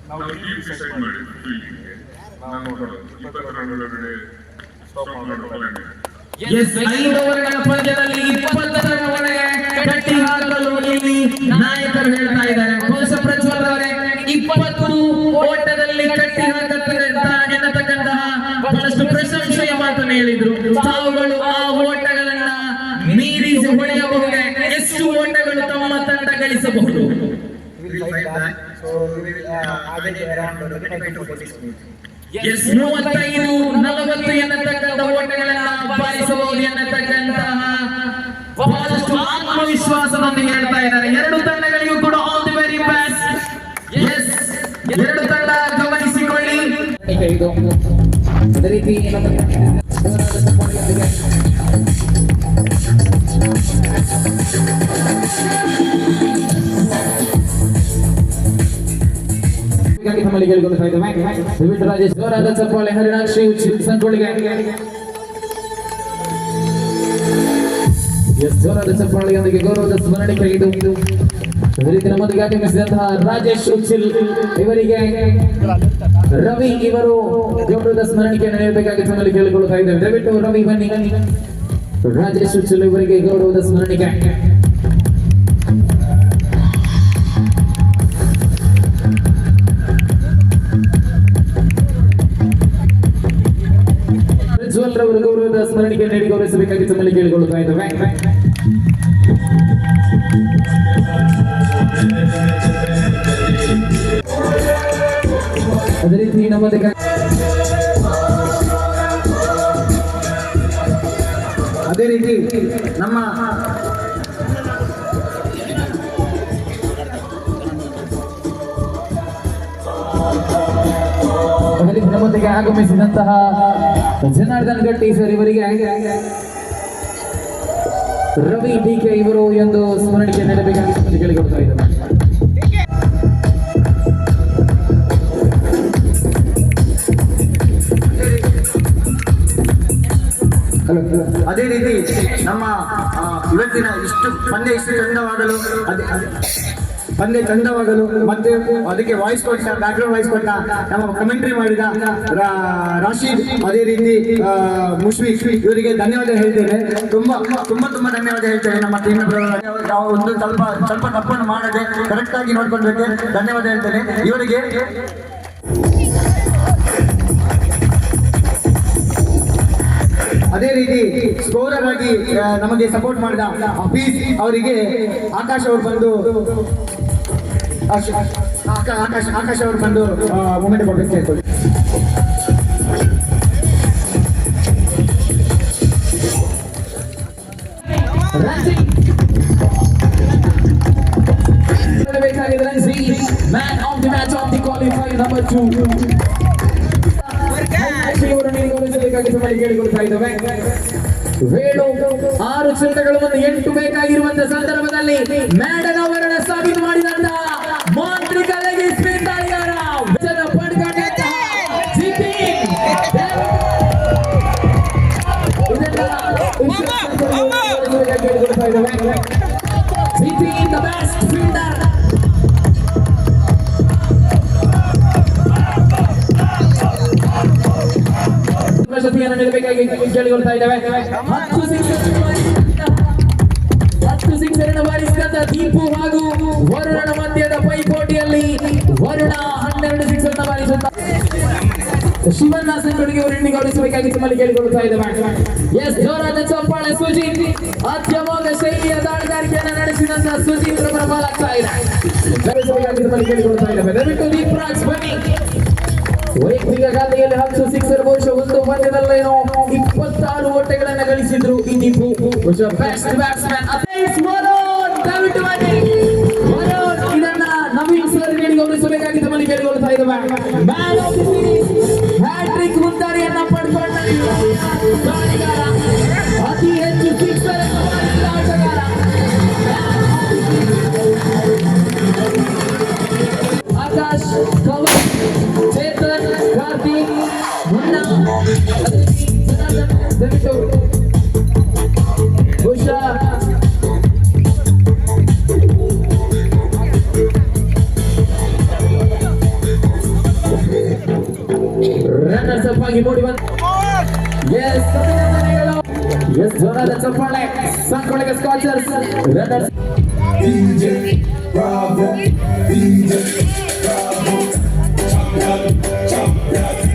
ನಾವು ಟೀಮ್ ಡಿಸೈಡ್ ಮಾಡಿ ಫೀಲ್ಡಿಂಗ್ಗೆ ನಾವು ನೋಡೋದು 20 ರನ್ ಒಳಗಡೆ ಸ್ಟಾಪ್ ಮಾಡೋ ಪ್ಲಾನ್ ಇದೆ. ಎಸ್, 5 ಓವರ್ಗಳ ಪಂದ್ಯದಲ್ಲಿ 20ರ ಒಳಗೆ ಕಟ್ಟಿ ಹಾಕಲು ಇಲ್ಲಿ ನಾಯಕರು ಹೇಳ್ತಾ ಇದ್ದಾರೆ. ಬಹುಶಃ ಪ್ರಜ್ವಲ್ ಅವರೇ, 20 ಓಟದಲ್ಲಿ ಕಟ್ಟಿ ಹಾಕುತ್ತಾರೆ ಎನ್ನತಕ್ಕಂತಹ ಬಹಳಷ್ಟು ಪ್ರಶಂಸೆಯ ಮಾತನ್ನು ಹೇಳಿದ್ರು. ತಾವುಗಳು ಆ ಓಟಗಳನ್ನ ಮೀರಿಸಿ ಹೊಡೆಯಬಹುದೇ? ಎಷ್ಟು ಓಟಗಳು ತಮ್ಮ ತಂಡ ಗಳಿಸಬಹುದು? Will fight back. So we will average around 35 to 40 scores. S, 35, 40 ಎನ್ನತಕ್ಕಂಥ ಓಟಗಳನ್ನ ಬಾರಿಸಬಹುದು ಎನ್ನತಕ್ಕಂತಹ ಬಹಳಷ್ಟು ಆತ್ಮವಿಶ್ವಾಸದೊಂದಿಗೆ ಹೇಳ್ತಾ ಇದ್ದಾರೆ. ಎರಡು ತಂಡಗಳಿಗೂ ಕೂಡ all the very best. Yes, ಎರಡು ತಂಡ ಗಮನಿಸಿಕೊಳ್ಳಿ. ಇದು ಅದೇ ರೀತಿ ನಮ್ಮ ಹೀಗಾಗಿ ತಮ್ಮಲ್ಲಿ ಕೇಳಿಕೊಳ್ತಾ ಇದ್ದೇವೆ. ದಯವಿಟ್ಟು ರಾಜೇಶ್, ಜೋರಾದ ಚಪ್ಪಾಳೆ ಹರಿಣಾಕ್ಷಿ ಸಂಕೋಳಿಗೆ. ಎಸ್, ಜೋರಾದ ಚಪ್ಪಾಳೆಯೊಂದಿಗೆ ಗೌರವದ ಸ್ಮರಣಿಕೆ ಇದು. ಅದೇ ರೀತಿ ನಮ್ಮೊಂದಿಗೆ ಆಗಮಿಸಿದಂತಹ ರಾಜೇಶ್ ಉಚ್ಚಿಲ್ ಇವರಿಗೆ ರವಿ ಇವರು ಗೌರವದ ಸ್ಮರಣಿಕೆಯನ್ನು ನೀಡಬೇಕಾಗಿ ತಮ್ಮಲ್ಲಿ ಕೇಳಿಕೊಳ್ತಾ ಇದ್ದೇವೆ. ದಯವಿಟ್ಟು ರವಿ ಬನ್ನಿ. ರಾಜೇಶ್ ಉಚ್ಚಿಲ್ ಇವರಿಗೆ ಗೌರವದ ಸ್ಮರಣಿಕೆ. ಪ್ರಜ್ವಲ್ ರವರು ಗೌರವದ ಸ್ಮರಣಿಕೆ ನೀಡಿ ಗೌರವಿಸಬೇಕಾಗಿ ತಮ್ಮಲ್ಲಿ ಕೇಳಿಕೊಳ್ಳುತ್ತಾ ಇದ್ದೇವೆ. ಅದೇ ರೀತಿ ನಮ್ಮೊಂದಿಗೆ ಅದೇ ರೀತಿ ನಮ್ಮ ಅದೇ ರೀತಿ ನಮ್ಮೊಂದಿಗೆ ಆಗಮಿಸಿದಂತಹ ಜನಾರ್ದನ್ ಗಟ್ಟಿ ಸರ್ ಇವರಿಗೆ ರವಿ ಡಿ ಕೆ ಇವರು ಎಂದು ಸ್ಮರಣಿಕೆ ನೀಡಬೇಕಾಗಿ ತಮ್ಮಲ್ಲಿ ಕೇಳಿಕೊಳ್ತಾ ಇದ್ದೇವೆ. ಹಲೋ, ಅದೇ ರೀತಿ ನಮ್ಮ ಇವತ್ತಿನ ಇಷ್ಟು ಪಂದ್ಯ ಇಷ್ಟು ಚಂದವಾಗಲು, ಅದೇ ಅದೇ ಪಂದ್ಯ ಚಂದವಾಗಲು ಮತ್ತೆ ಅದಕ್ಕೆ ವಾಯ್ಸ್ ಕೊಟ್ಟ, ಬ್ಯಾಕ್ಗ್ರೌಂಡ್ ವಾಯ್ಸ್ ಕೊಟ್ಟ, ನಮ್ಮ ಕಮೆಂಟ್ರಿ ಮಾಡಿದ ರಾಶಿದ್, ಅದೇ ರೀತಿ ಮುಷ್ಫಿಕ್ ಇವರಿಗೆ ಧನ್ಯವಾದ ಹೇಳ್ತೇನೆ. ತುಂಬ ತುಂಬ ತುಂಬ ಧನ್ಯವಾದ ಹೇಳ್ತೇನೆ. ನಮ್ಮ ಟೀಮ್ ಒಂದು ಸ್ವಲ್ಪ ಸ್ವಲ್ಪ ತಪ್ಪನ್ನು ಮಾಡದೆ ಕರೆಕ್ಟಾಗಿ ನೋಡ್ಕೊಳ್ಬೇಕು. ಧನ್ಯವಾದ ಹೇಳ್ತೇನೆ ಇವರಿಗೆ. ಅದೇ ರೀತಿ ಸ್ಕೋರರ್ ಆಗಿ ನಮಗೆ ಸಪೋರ್ಟ್ ಮಾಡಿದ ಹಫೀಜ್ ಅವರಿಗೆ ಆಕಾಶ್ ಅವರು ಬಂದು ಆಕಾಶ್ ಆಕಾಶ್ ಅವರು ಬಂದು ಮೊಮೆಂಟೋ ಕೊಡ್ಬೇಕು ಕೇಳ್ಕೊಳ್ಳಿ. ರಂಜಿ ಬೇಕಾಗಿದೆ. Ranji man of the match of the qualify number 2 ಇವರು ಗೌರವಿಸಬೇಕಾಗಿ ತಮ್ಮಲ್ಲಿ ಕೇಳಿಕೊಳ್ತಾ ಇದ್ದೇವೆ. ವೇಣು, 6 ಚಿರತೆಗಳು ಒಂದು 8 ಬೇಕಾಗಿರುವಂತಹ ಸಂದರ್ಭದಲ್ಲಿ ಮೇಡನ್ ಅವರನ್ನ ಸಾಬೀತು ಮಾಡಿದಂತ ಮಾಂತ್ರಿಕ ಲೆಗ್ ಸ್ಪಿನ್ ದಾಳಿಗಾರ ಜನ ಪಡ್ಕೊಂಡಂತಹ ಜಿತಿನ್. ಇದನ್ನ ಕೇಳಿಕೊಳ್ತಾ ಇದ್ದೇವೆ. Jitin, the best fielder. ಪ್ರಶಸ್ತಿಯನ್ನು ನೀಡಬೇಕಾಗಿ ಕೇಳಿಕೊಳ್ತಾ ಇದ್ದೇವೆ. 10 ಸಿಕ್ಸರ್, 10 ಸಿಕ್ಸರ್ ಬಾರಿಸಿದಂತ ದೀಪು ಹಾಗೂ ವರುಣನ ಮಧ್ಯದ ಪೈಪೋಟಿಯಲ್ಲಿ ವರುಣ 12 ಸಿಕ್ಸರ್ ಬಾರಿಸುತ್ತ ಶಿವಣ್ಣ ಸಂಗಡಿಗೆ ಅವರನ್ನು ಗೌರವಿಸಬೇಕಾಗಿ ತಮ್ಮಲ್ಲಿ ಕೇಳಿಕೊಳ್ಳುತ್ತಾ ಇದ್ದೇವೆ. ಎಸ್, ಜೋರಾದ ಚಪ್ಪಾಳೆ. ಸುಜಿತ್, ಅತ್ಯಮೋಘ ಶೈಲಿಯ ದಾಳಿಗಾರಿಕೆಯನ್ನು ನಡೆಸಿದಂತಹ ಸುಜಿತ್ ರವರ ಪಾಲಾಗ್ತಾ ಇದೆ. ಗೌರವಿಸಬೇಕಾಗಿ ತಮ್ಮಲ್ಲಿ ಕೇಳಿಕೊಳ್ಳುತ್ತಾ ಇದ್ದೇವೆ. ದಯವಿಟ್ಟು ದೀಪರಾಜ್ ಬನ್ನಿ. ವೈಯಕ್ತಿಕ ಖಾತೆಯಲ್ಲಿ 10 ಸಿಕ್ಸರ್. ಬಹುಶಃ ಒಂದು ಪಂದ್ಯದಲ್ಲೇನೋ 26 ಓಟಗಳನ್ನ ಗಳಿಸಿದ್ರು ಈ ದೀಪು. ಬಹುಶಃ ಬೆಸ್ಟ್ ಬ್ಯಾಟ್ಸ್ಮನ್ ವರುಣ್, ದಯವಿಟ್ಟು ಬನ್ನಿ ವರುಣ್. ಇದನ್ನ ನವೀನ್ ಸರ್ ನೀಡಿ ಗೌರವಿಸಬೇಕಾಗಿ ತಮ್ಮಲ್ಲಿ ಕೇಳಿಕೊಳ್ತಾ ಇದ್ದೇವೆ. Man of the series, hat-trick ಮುಂದಾರಿಯನ್ನ ಪಡ್ಕೊಂಡ ದಾಳಿಗಾರ, ಅತಿ ಹೆಚ್ಚು ಸಿಕ್ಸರ್ ಆಟಗಾರ ಆಕಾಶ್, ಕವನ್, ಚೇತನ್, ಕಾರ್ತಿಕ್, ಮುನ್ನಾ, ಅದೇ ರೀತಿ ಜನಾರ್ದನ್, ದಯವಿಟ್ಟು. ಬಹುಶಃ ರನ್ನರ್ಸ್ ಅಪ್ ಆಗಿ ಮೂಡಿ ಬಂದ. ಎಸ್, ಅಭಿನಂದನೆಗಳು. ಎಸ್, ಜೋರಾದ ಚಪ್ಪಾಳೆ ಸಂಕೊಳಗ ಸ್ಕಾಚರ್ಸ್ runners. DJ Bravo, DJ Bravo, champion, champion.